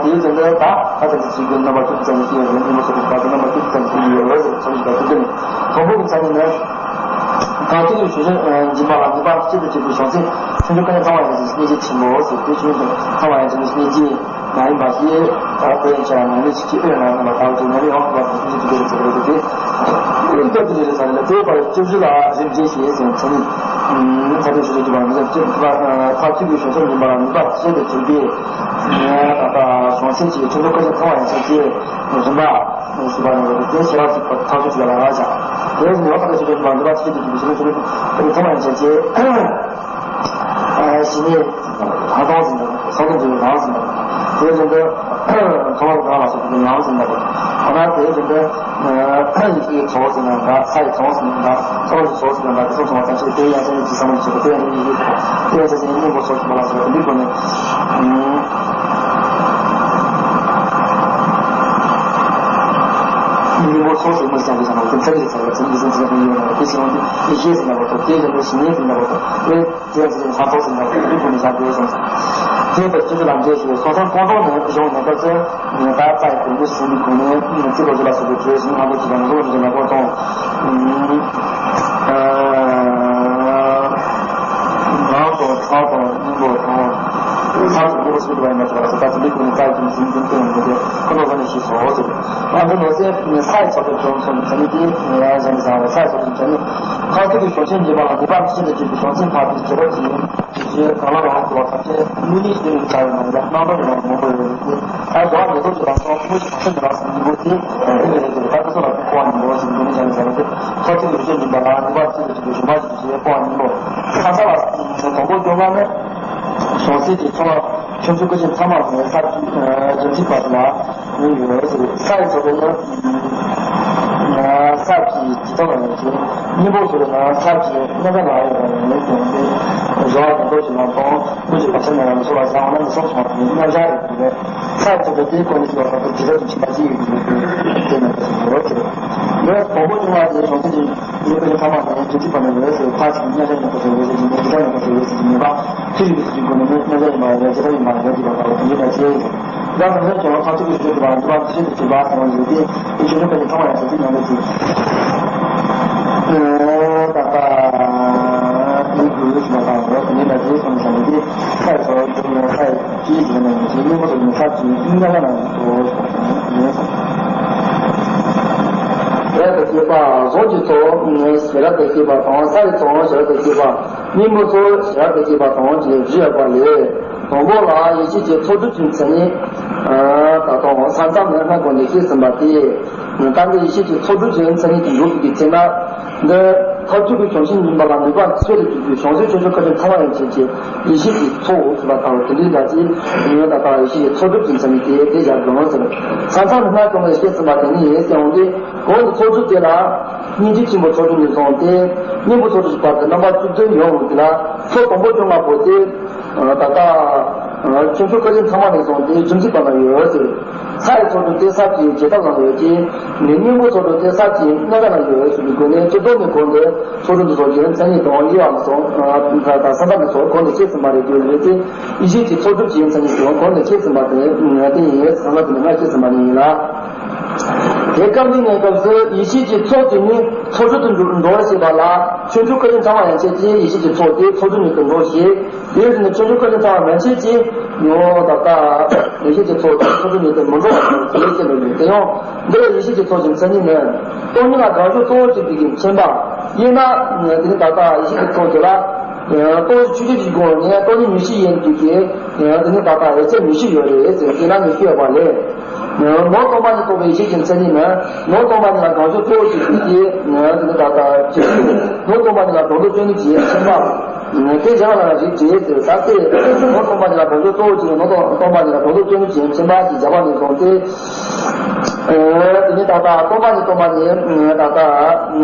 དེའི་རིང་དུ་ད་ཨ་ཙམ་གྱི་ཚིག་གི་རྣམ་པ་བཅུ་ཙམ་ཞིག་ཡོད་རེད། སྙིང་པོ་ཚོགས་ཀྱི་བར་དུ་རྣམ་པ་བཅུ་ཙམ་ཞིག་ཡོད་རེད་ཟེར་ཚོགས་ཀྱི་བར་དུ་འདི་ནི། དང་པོ་གི་མཚན་ཉིད་ནི། མཐར་ཐུག་གི་བརྗོད་བྱ་འབྱིན་པ་ལ་ནུས་པ་གཅིག་ཏུ་གྱུར་པའི་བྱང་སེམས་ཆོས་ཚུལ་བཀའ་བཞིན་མཐོང་བ་ཡིན་ཞིང་སྙིང་རྗེ་ཆེན་པོ་ཟེར་དེ་ཆོས་ཚུལ་མཐོང་བ་ཡིན་ཞིང་སྙིང་རྗེ། མ་ཡིན་པ་ཞེས་ད་དེ་ཡང་བྱ་ཡང་མ་ནི་ཅི་ཅི་ཨེ་ན་ན་ད་ཅི་ན་ནི་ཡང་ཁོ་པ་སུ་ཅི་ཅི་ཅི་ཟེར་རེད་དེ། ཨེ་ད་དེ་རེད་ས་རེད་དེ་པར་བཅུ་བཞི་ལ་རིམ་གྱིས་ཞེས་ཟེར་མཚན་ཉིད། ད་དེ་ཞུ་རྒྱུ་པ་མི་ཟེར་ཅི་ད་ད་ཅི་གི་བྱང་སེམས་ཡིན་པ་ལ་ནུས་པ་ཆེ་དུ་གྱུར་པས། ད་ད་བྱང་སེམས་ཀྱི་ཆོས་ཚུལ་བཀའ་བཞིན་མཐོང་བ་ཡིན་ཞེས་རིམ་པ་ཞུ་བ་ནི་རེད་དེ་ཤེས་རབ་ཀྱི་ཐག་གཅོད་ཅིག་ལ་རག་ཅིང་། དེ་ནི་ཡང་ད་དེ་ཞུ་རྒྱུ་པ་ནུས་པ་ཆེ་དུ་གྱུར་པའི་ཆོས་ཚུལ་བཀའ་བཞིན་མཐོང་བ་ཡིན་ཞེས། ཞི་གནས་ལྷག་མཐོང་ཟིན་པ། སོང་ཙམ་གྱི་རང་ཟིན་པ། དེ་བཞིན་དུ་མཐོང་བ་རང་ལ་སོགས་པའི་ངང་ཟིན་པ། འོ་ན་དེ་བཞིན་དུ་ཡིད་ཀྱི་ཚོགས་ཟིན་པ། ས་ཡི་ཚོགས་ཟིན་པ། ཚོགས་ཀྱི་ཚོགས་ཟིན་པ། དེ་ཚོ་ཚང་བ་ཙམ་ཞིག་དེ་ཡང་ཅན་གྱི་བསམ་བློ་ཆེ་བ་དེ་ཡང་ཅན་གྱི་ཡིད་དེ་ཡང་ཅན་གྱི་སྙིང་པོ་ཚོགས་ཟིན་པ་ལ་སོགས་པ་འདི་སྒོ་ནས། སྙིང་པོ་ཚོགས་ཟིན་པ་ཟེར་བའི་བསམ་བློ་དེ་ཚད་ཀྱི་ཚད་ལ་ཚད་ཀྱི་ཚད་ཀྱི་ཚད་ཀྱི་ཡོད་པ་དེ་ཚེ་ཡོང་དུས་ཡེ་ཤེས་ཟིན་པ་དང་དེ་བཞིན་དུ་ཞི་གནས་ཟིན་པ་དང་དེ། དེ་ཚེ་ལྷག་མཐོང་ཟིན་པ་དེ་ཀུན་ནས་བཞག་དགོས་གསུངས་སོ། དེ་ལྟར་སྤྱི་ཚོགས་ལ་འབྲེལ་ཞིང་སོ་སོ་ཀོང་ཀྲོང་ནས་གཞུང་ནས་བཀའ་སྩལ་ནས་ད་རྩ་ཡི་དོན་དུ་ཟིན་པའི་སྒོ་ནས་རྩིས་ལོ་རྒྱུས་ལ་སོགས་པའི་བརྗོད་ཟིན་ལྷག་མཐོང་ཅི་དང་ནོར་འཛིན་ལ་ཀོ་དང་། ངག་དང་ཕྱག་དང་སྙིང་པོ་དང་། ཚར་དུ་སྙིང་པོ་སུ་དུ་བ་ཡིན་པ་ཞིག་ལ་སོགས་པ་ཚིམ་པའི་སྒོ་ནས་རྩ་ཡི་དོན་ཟིན་དོན་དུ་ཡོང་དགོས་ཏེ་ཁོ་ནོར་བཟོ་ནས་ཤེས་སོ་ཟེར། ང་ཚོ་ནོར་སེ་ས་ཡི་ཚོགས་པའི་དོན་མཚོན་ནས་ཚ་ནི་དེ་ཡང་གཞན་ཟ་བ་ས་ཡི་ཚོགས་པའི་དོན་མཚོན་ནས་ཁ་ཐུག་གི་བྱང་ཆེན་འབྱིན་པ་ལ་ནུས་པ་ཤིན་ཏུ་ཆེ་བའི་བྱང་སེམས་འཕགས་པའི་རྒྱལ་པོ་ཡིན། དེ་གང་ལ་རང་དུ་བ་ཐམས་ཅད་དངོས་གནས་ཀྱི་ལུགས་ལྟར་ཡང་ཡང་རྣམ་པར་ཡང་མང་པོ་ཡོད་དེ། ད་དགེ་བ་ཉེར་ལྡོག་གི་ལམ་སོགས་ཐུན་མོང་གི་བྱང་སེམས་ཀྱི་ལམ་སོགས་སྙིང་པོ་དེ་ཨེ་ལས་དེ་ད་དེ་ཚོ་ལ་ཐུག་པ་ཉིན་མོ་ཞིག་འདི་ནས་བྱ་ལས་བྱ་ལས་དེ་ཁ་ཐུག་གི་ཡུལ་ཅན་སྦྱིན་པ་ལ་ནུས་པ་ཆེ་དུ་ཆེ་བའི་ཞུ་མ་ཞིག་ཞེས་པ་ཉིན་མོ། ཁ་ས་ལ་དང་པོ་སྐྱོ་ང་ནི་བྱང་སེམས་ཀྱི་ཚོགས་ལ་ཆོས་ཚུལ་བཀའ་བཞིན་ཐ་མ་ནས་ས་བཅུ་བཅུ་གཅིག་པ་ལ་ཡོད་ཡོད་ཟེར། ས་ཡི་ཚོགས་པའི་ནི། ས་ཀྱི་ཇི་ལྟར་ཡང་ཅི། སྙིང་པོ་ཟེར་ན་ས་ཀྱི་གནས་སྐབས་ལ་ཡོད་པ་ཡང་མེད་ཀྱང་སྟེ། བཟོ་བ་ཉིད་རྟོགས་ཀྱི་ལམ་དང་ཀུན་གྱི་བར་ཆད་མེད་པ་ལ་སོགས་པ་བཟང་བ་རྣམས་སོགས་སོང་བ་དེ་མཉམ་བཞག་རེད་དེ། ས་ཀྱི་ཚོགས་པའི་དེའི་སྐོར་ནས་ཞུ་བ་ལྟར་དུ་ཇི་ལྟར་དུ་བྱེད་པ་ཅི་ཡོད་ཀྱི་མེད་པའི་དེ་མེད་པ་ཞིག་ཡོད་ཅེས། ཡོད་དང་པོ་བྱུང་བ་དེ་བྱང་སེམས་ཀྱི་ཡོད་པའི་ཐ་མ་དང་དུས་གཅིག་པ་ནས་ཡོད་ཟེར་ཁ་ཅིག་མཉམ་བཞག་ཉམས་པ་ཟེར་ཡོད་ཟེར་གྱི་མེད་པ་ཇི་ལྟར་ཡོད་པ་ཟེར་ཡོད་ཟེར་གྱི་མེད་པ། ཅི་ཞིག་ཡོད་ཟེར་གྱི་སྒོ་ནས་མི་མཉམ་བཞག་ཡིན་པ་ཡོད་ཇི་ལྟར་ཡིན་པ་ཡོད་ཀྱི་བ་དང་དོན་གྱི་ལ་ཅི་ཡིན། ཡང་ན་ཡང་ཀྱང་ཐག་གཅོད་ཀྱི་ཞུ་དགོས་པ་འདི་བ་ཚིག་ཏུ་གྱུར་པ་ཟེར་བ་ཡོད་དེ། དེ་ཞུ་ནུས་པའི་ཐོག་མ་ཡང་ཟེར་དུས་ཡང་མེད་ཅིང་། ད་ལྟ་དེའི་དགོས་ཡོད་ཞུ་བ་དང་འོག་ཏུ་ནི་ལ་དེའི་སོང་ཟེར་ནས་དེ་ཁ་ཡི་ཚོར་བ་འདུག་ན་ཁ་ཡི་ཅིའི་ཞུ་ན་ཡང་ཞེས་སྙན་པོ་ཐོག་ནས་ཁ་ཅིག་སྙན་པ་ན་ཡང་དོ། ཞེས་རབ་ཏུ་སྐྱེས་པ་གཟུགས་ཀྱི་ཚོགས་ཞེས་རབ་ཏུ་སྐྱེས་པ་དང་། ས་ཡི་ཚོགས་ཞེས་རབ་ཏུ་སྐྱེས་པ། གཉེན་པོའི་ཚོགས་ཞེས་རབ་ཏུ་སྐྱེས་པ་དང་ཞེས་བཞི་ཡོད་པ་ལས། དང་པོ་ལ་ཡེ་ཤེས་ཀྱི་ཚོགས་སྒྲུབ་ཀྱི་མཚན་ཉིད། ད་དུང་ས་མཚམས་ནས་སྔ་གོང་ནས་བཤད་ཟིན་པ་སྟེ། ད་འདི་ཡེ་ཤེས་ཀྱི་ཚོགས་སྒྲུབ་ཀྱི་མཚན་ཉིད་ཀྱི་འཇུག་པའི་ཚེ་ན། འདི་ཐབས་སྒྲུབ་ཀྱི་བྱང་ཆུབ་སྨིན་པ་ལ་ནུས་པ་ཆེ་རུ་གྱུར་པའི་བྱང་སེམས་ཆོས་སྐྱོང་སྐུ་ཕྲེང་ཐ་མ་ཡན་ཆད་ཀྱི་ཡེ་ཤེས་ཀྱི་ཚོགས་ཟེར་བ་དང་། དེ་འདྲའི་ལ་ཅིག་ཡིན་ད་ལྟ་ཡེ་ཤེས་ཀྱི་ཚོགས་སྒྲུབ་ཀྱི་མཚན་ཉིད་དེ་དེ་བཞག་དགོས་ཟེར། ས་མཚམས་ནས་སྔ་གོང་ནས་བཤད་ཟིན་པ་དེ་ནི་ཡིན་ཟེར་འོང་སྟེ། གོང་གི་ཚོགས་སྒྲུབ་དེ་ལ། སྙིང་རྗེ་ཆེན་པོའི་ཚོགས་སྒྲུབ་ནས་བཟུང་སྟེ། གཉེན་པོའི་ཚོགས་སྒྲུབ་ཀྱི་བར་དུ་རྣམ་པ་བཅུ་བདུན་ཡོད་འོང་དེ་ལ། ཚོགས་དང་པོ་བཅོ་ལྔ་པོ་དེ། ད་ལྟ་ཆོས་སྐྱོང་སྐུ་ཕྲེང་ཐ་མ་ནས་བཟུང་སྟེ་རྒྱུད་འཛིན་པ་ན་ཡོད་ཟེར། ས་ཡི་ཚོགས་སྒྲུབ་དེ་ས་བཅུའི་རྒྱས་བཏབ་ན་ཡོད་ཅིང་། གཉེན་པོའི་ཚོགས་སྒྲུབ་དེ་ས་བཅུའི་རྣམ་གཞག་ན་ཡོད་ཟེར་བའི་སྒོ་ནས། སྤྱིར་བཏང་ནས་གོང་དུ་ཚོགས་སྒྲུབ་འདི་ཚོ་གི་མཚན་ཉིད་དང་དབྱེ་བ་སོགས། ད་ལྟ་ས་མཚམས་འདི་ཚོ་གོང་ནས་བཤད་ཟིན་པ་རེད། དེ་རེད་དེ། ཡེ་ཤེས་ཀྱི་ཚོགས་སྒྲུབ་ཀྱི་མཚན་ཉིད་ཀྱང་གོང་ནས་བཤད་ཟིན་པ་དེ་དེ་ཡིན། ས་མཚམས་དེ་ནས་སྔ་བཤད་ཟིན་པ་ནི་ཡིན་ལ། དེ་སྐབས་འདིའི་གནས་སྐབས་སུ་ཡེ་ཤེས་ཀྱི་ཚོགས་དེ་ཉིད་ཚོགས་སྒྲུབ་ཏུ་འགྲོ་འགྲོ་བར་བྱེད་པ་ལ། ཆོས་སྐྱོང་སྐུ་ཕྲེང་ཐ་མ་ཡན་ཆད་ཀྱིས་ཡེ་ཤེས་ཀྱི་ཚོགས་དེ་ཚོགས་སྒྲུབ་ཉིད་དུ་འགྲོ་ཞེས། དེ་བཞིན་དུ་ཆོས་སྐྱོང་སྐུ་ཕྲེང་ཐ་མ་མན་ཆད་ཀྱིས་ཡང་ད་ལྟ་ཡེ་ཤེས་ཀྱི་ཚོགས་དེ་ཚོགས་སྒྲུབ་ཉིད་དུ་མི་འགྲོ་བར་བྱེད་ཅེས་ལབ་ཡོད། དེ་ཡང་འདིར་ཡེ་ཤེས་ཀྱི་ཚོགས་ཀྱི་མཚན་ཉིད་ནི། སྟོང་ཉིད་ལ་གང་བྱུང་གཙོ་བོར་གྱུར་པའི་མཁྱེན་པ། དབྱེ་ན་དེ་ནི་ད་ལྟ་ཡེ་ཤེས་ཀྱི་ཚོགས་དེ་ལ། སྟོང་ཉིད་ཆོས་ཅན་གྱི་སྒོ་ནས་སྟོང་ཉིད་མིག་ཤེས་ཡིན་དུས་ཀྱི། དེ་ནི་ད་ལྟ་ཡོད་ཚད་མིག་ཤེས་ཡོད་རེད་ཟེར། དེ་ན་མིག་ཤེས་ཡོད་པ་ལས། ནང་སྟོང་པ་ཉིད་རྟོགས་པའི་ཡེ་ཤེས་ཀྱི་མཚན་ཉིད་ནི། ནང་སྟོང་པ་ཉིད་ལ་གང་བྱུང་གཙོ་བོར་གྱུར་པའི་དེ་ནི་ད་ལྟ་ཅི། ནང་སྟོང་པ་ཉིད་ལ་སྒྲོ་འདོགས་གཅོད་ནུས་ཀྱི་མཁྱེན་པ། དེ་བྱ་བ་ལ་རིགས་བྱེད་ཟེར། ད་ལྟའི་ནང་སྟོང་པ་ཉིད་ལ་གང་བྱུང་གཙོ་བོར་གྱུར་པའི་ནང་སྟོང་སྟོང་པ་ཉིད་ལ་སྒྲོ་འདོགས་གཅོད་ནུས་ཀྱི་མཁྱེན་པ་ཞེས་བྱ་བ་ནས་བཟུང་སྟེ། དེ་ནི་ད་ལྟ་སྟོང་པ་ཉིད་སྟོང་པ་ཉིད་ད་ལྟ་ལ།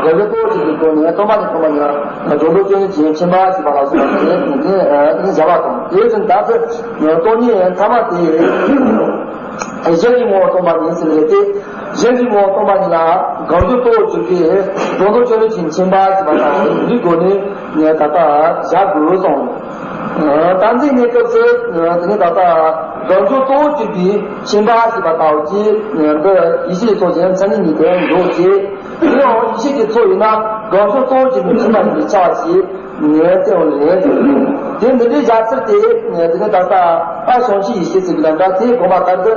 གང་བྱུང་གཙོ་བོར་གྱུར་པའི་སྒོ་ནས་སྟོང་པ་ཉིད་སྟོང་པ་ཉིད་ལ་སྒྲོ་འདོགས་གཅོད་ནུས་ཀྱི་མཁྱེན་པ་ཞེས་པ་ལ་སོགས་པ་དེ་ནི་བྱ་བ་དང་། དེ་བཞིན་ད་ལྟ་སྟོང་ཉིད་ཐ་མ་དེ། གཞན་གྱི་ངོ་བོ་སྟོང་པ་ཉིད་ཟེར་བའི་དེ། གཞན་གྱི་ངོ་བོ་སྟོང་པ་ཉིད་ལ་གང་བྱུང་གཙོ་བོར་གྱུར་པའི་སྒྲོ་འདོགས་གཅོད་ནུས་ཀྱི་མཁྱེན་པ་ཞེས་པ་དང་། འདིའི་སྒོ་ནས་ད་ལྟ་བཞག་དགོས་སོང་། ད་འདིའི་གནས་སྐབས་སུ་དེ་ནི་ད་ལྟ་གང་བྱུང་གཙོ་བོར་གྱུར་པའི་མཁྱེན་པ་ཞེས་པ་ལྟ་བུ་ཅིག་འདི་ཡེ་ཤེས་ཀྱི་ཚོགས་ཀྱི་མཚན་ཉིད་ཉིད་དུ་འགྲོ་ཅེས། དེ་ཡང་ཡེ་ཤེས་ཀྱི་ཚོགས་ཡིན་ན་གང་བྱུང་གཙོ་བོར་གྱུར་པའི་མཁྱེན་པ་ཡིན་པའི་ཆ་བ་ཞིག་ངས་བསྟན་འོང་ལེ། དེ་འདི་འདྲའི་བཞག་ཚུལ་དེ་དེ་ནི་ད་ལྟ་ཨ་བྱང་ཆུབ་ཡེ་ཤེས་ཟེར་གྱི་ལ་འདྲ། དེའི་དགོངས་པ་ལྟར་དུ།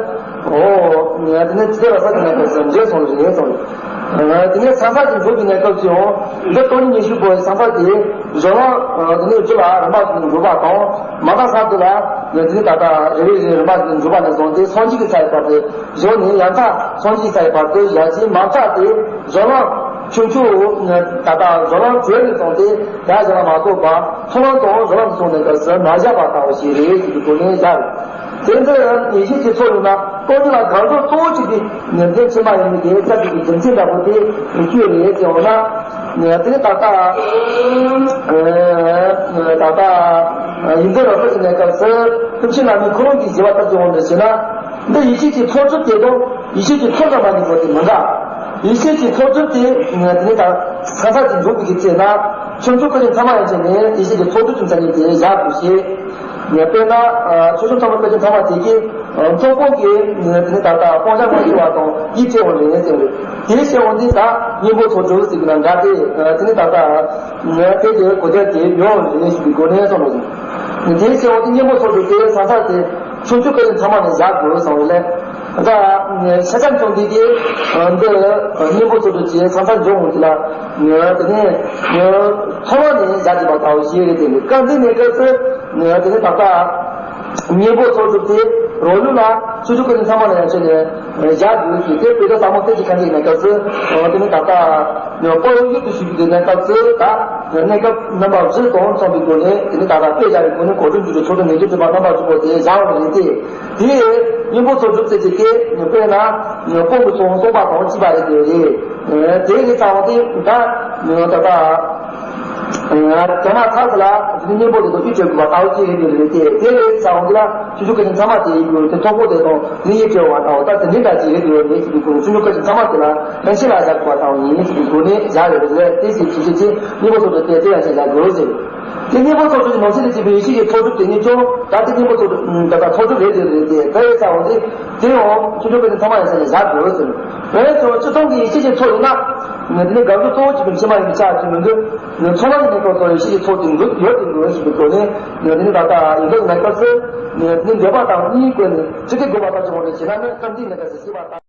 འོ། དེ་ནི་ཚེ་བ་ས་ཀྱི་གནས་སྐབས་སུ་འདྲེས་སོང་རེད་སོང་། དེ་ནས་ས་མཚམས་ཀྱི་འཇུག་པའི་གནས་སྐབས་སུ་ཡང་འདི་སྟོང་ཉིད་ཉི་ཤུ་པོའི་ས་མཚམས་དེ་གཞན་ལ་དེ་ནི་རྒྱུ་ལ་རིམ་པ་བཞིན་འཇུག་པ་དང་། མ་མཐའ་ས་དེ་ལ་དེ་ནི་ད་ལྟ་རེ་རེ་བཞིན་རིམ་པ་བཞིན་འཇུག་པ་ནས་བཟུང་སྟེ་སངས་རྒྱས་ཀྱི་ས་ཡི་བར་དུ། གཞན་ནི་ཡང་དག་སངས་རྒྱས་ས་ཡི་བར་དུ་ཡར་གྱི་མ་མཐའ་དེ་གཞན་ལ་ཆུང་ཆུང་ད་ལྟ་གཞན་ལ་བྲལ་ནས་སོང་སྟེ་ད་གཞན་ལ་མ་གཏོགས་པ་མཐོང་ལམ་དང་གཞན་ལ་སོང་ནས་སྐབས་སུ་མ་བཞག་པ་ལྟ་བུ་ཞིག་རེད་ཅེས་ཀྱི་སྒོ་ནས་བཞག་རེད། དེ་འདི་ཡེ་ཤེས་ཀྱི་ཚོགས་ཡིན་ན་སྟོང་ཉིད་ལ་གང་བྱུང་གཙོ་བོར་གྱུར་པའི་ཉན་ཐོས་ཕྱི་མ་ཡིན་མིན་དེ་ཚར་གཅིག་གི་རྒྱུ་མཚན་འདྲ་པོ་དེ་བསྐྱོད་རེད་ཅེས་འོ་ན། དེ་ནི་ད་ལྟ་ད་ལྟ་ཡིན་འདི་ར་ཧུ་ཞིག་གནས་སྐབས་སུ་ཐུགས་ཆེན་བླ་མའི་ཁོ་རང་གི་བཞེད་པ་ལྟར་གྱི་འོང་དུ་བྱས་ན། འདི་ཡེ་ཤེས་ཀྱི་ཚོགས་སྒྲུབ་དེ་དང་ཡེ་ཤེས་ཀྱི་ཚོགས་རྣམ་པ་གཉིས་པོ་དེ་མི་འདྲ། ཡེ་ཤེས་ཀྱི་ཚོགས་སྒྲུབ་དེ་དེ་ནི་ད་ས་མཚམས་ཀྱི་འཇུག་པའི་ཚེ་ན་ཆུང་ཆུང་སྐུ་ཕྲེང་ཐ་མ་ཡན་ཆད་ནས་ཡེ་ཤེས་ཀྱི་ཚོགས་སྒྲུབ་ཀྱི་མཚན་ཉིད་དེ་བཞག་དགོས་ཞེས། དཔེར་ན་ཆུང་ཆུང་ཐ་མ་སྐུ་ཕྲེང་ཐ་མ་དེ་གིས་ཚོགས་སྤོང་གི་དེ་ནི་ད་ལྟ་སྤང་བྱ་མ་ཤེས་པ་དང་ཡིད་བྱེད་པ་རེད་ཟེར་བས། དེ་བཤད་འོང་དུས་ད་གཉེན་པོ་ཚོགས་སྒྲུབ་ཟེར་གྱི་ན་འདྲ་སྟེ། དེ་ནི་ད་ལྟ་དེ་གི་གོ་བརྡ་དེ་ཡོད་རེད་ཞུ་བའི་སྒོ་ནས་བསམ་བློ་ཟིན། དེ་བཤད་འོང་དུས་གཉེན་པོ་ཚོགས་སྒྲུབ་དེ་ས་མཚམས་དེ་ཆུང་ཆུང་སྐུ་ཕྲེང་ཐ་མ་ནས་བཞག་དགོས་བསམ་བས་ལས། ད་ཤ་ཚ་མཚུངས་ལྡན་གྱི་འདི་གཉེན་པོ་ཚོགས་སྒྲུབ་ཀྱི་ས་མཚམས་འཇོག་འོང་དུས་ལ། དེ་ནས་ཚོགས་ལ་ནས་བཞག་བྱས་པ་ལྟ་བུ་ཞིག་རེད། དེ་ནི་སྐབས་འདི་ནས་སྐབས་སུ་དེ་ནི་ད་ལྟ། གཉེན་པོ་ཚོགས་སྒྲུབ་དེ་རང་ལུགས་ལ་ཆུང་ཆུང་སྐུ་ཕྲེང་ཐ་མ་ལ་ཡང་ཆེ་ནས་བཞག་དགོས་ཞེས་དེ་དཔེ་ཆ་ཟབ་མོ་གཏེར་གྱི་ཁ་འདོན་གནས་སྐབས་སུ། དེ་ནི་ད་ལྟ་དཔལ་ཡུལ་དུ་ཞུགས་པའི་གནས་སྐབས་སུ་ད་གནས་སྐབས་རྣམ་པ་བཞི་དང་མཚུངས་པའི་སྒོ་ནས་དེ་ནི་ད་ལྟ་དཔེ་བཞག་པའི་སྒོ་ནས་གོ་སྒྲུབ་འཇུག་པའི་ཚོགས་སྒྲུབ་ངེས་འབྱུང་སྒྲུབ་པ་རྣམ་པ་བཞི་པོ་དེ་བཞག་པ་རེད་དེ། དེ་གཉེན་པོ་ཚོགས་སྒྲུབ་ཟེར་གྱི་དེ་དཔེར་ན་དཔུང་གི་ཚོགས་སྟོང་པ་དང་བཅས་པ་རེད་དེ་རེད། དེ་རེད་ཚ་བ་དེ་ད་ད་ལྟ། དེ་མ་ཐག་ལ་དེ་གཉེན་པོ་དེ་དང་ཡིད་ཆེས་དགོས་པ་ལྟ་བུ་ཅིག་རེད་འདུག་རེད་དེ། དེ་རེད་ཚ་འོང་དུས་ལ་ཆུང་ཆུང་སྐུ་ཕྲེང་ཐ་མ་དེ་ཡིན་དགོས་དེ་ཐོག་པོ་དེ་དང་ནི་ཡིད་ཆེས་པ་ལྟ་བུ་ད་དེ་འདྲའི་འདྲ་ཅིག་རེད་འདུག་རེད་ཅེས་པའི་སྒོ་ནས་ཆུང་ཆུང་སྐུ་ཕྲེང་ཐ་མ་དེ་ལ་ཕན་ཆེ་ལ་བཞག་དགོས་པ་ལྟ་བུ་ཡིན་ཅེས་པའི་སྒོ་ནས་བཞག་ཡོད་རེད། དེ་ཞིག་ཅིག་ཅིག་ཅིག་གཉེན་པོ་ཚོགས་སྒྲུབ་དེ་དེ་ཡང་ཞིག་བཞག་དགོས་ཟེར། དེ་གཉེན་པོ་ཚོགས་སྒྲུབ་ཀྱི་ནང་གསེས་ལ་བྱས་པའི་ཡེ་ཤེས་ཀྱི་ཚོགས་སྒྲུབ་དེ་ཉིད་ཀྱང་ད་ལྟ་གཉེན་པོ་ཚོགས་སྒྲུབ་ད་ལྟ་ཚོགས་སྒྲུབ་རེད་དེ་རེད་དེ་དེ་རེད་ཚ་འོང་དུས། དེ་ཡང་ཆུང་ཆུང་སྐུ་ཕྲེང་ཐ་མ་ཡན་ཆད་ནས་བཞག་དགོས་ཟེར། འོན་ཀྱང་སྤྱིར་བཏང་གི་ཡེ་ཤེས་ཀྱི་ཚོགས་ཡིན་ན། དེ་ནི་དགག་བྱའི་གཙོ་བོ་གཅིག་པའི་ཕྱི་མ་ཡིན་པའི་ཆ་ཅིག་མི་འདུག་ཚོགས་ལམ་གྱི་གནས་སྐབས་སུ་ཡེ་ཤེས་ཀྱི་ཚོགས་དེ་འདུག་ཡོད་དེ་འདུག་ཞེས་པའི་སྒོ་ནས། དེ་ནི་ད་ལྟ་ཡིན་འདུག་གནས་སྐབས་སུ། ནི་འདོད་པ་དང་གཉིས་བཀོད་ནས་ཅི་སྟེ་དགོས་པ་ལྟར་བྱུང་བ་རེད་ཞེ་ན་ནི་བསམ་གཏན་མེད་པ་ཞེས་བྱས་པ་དང་།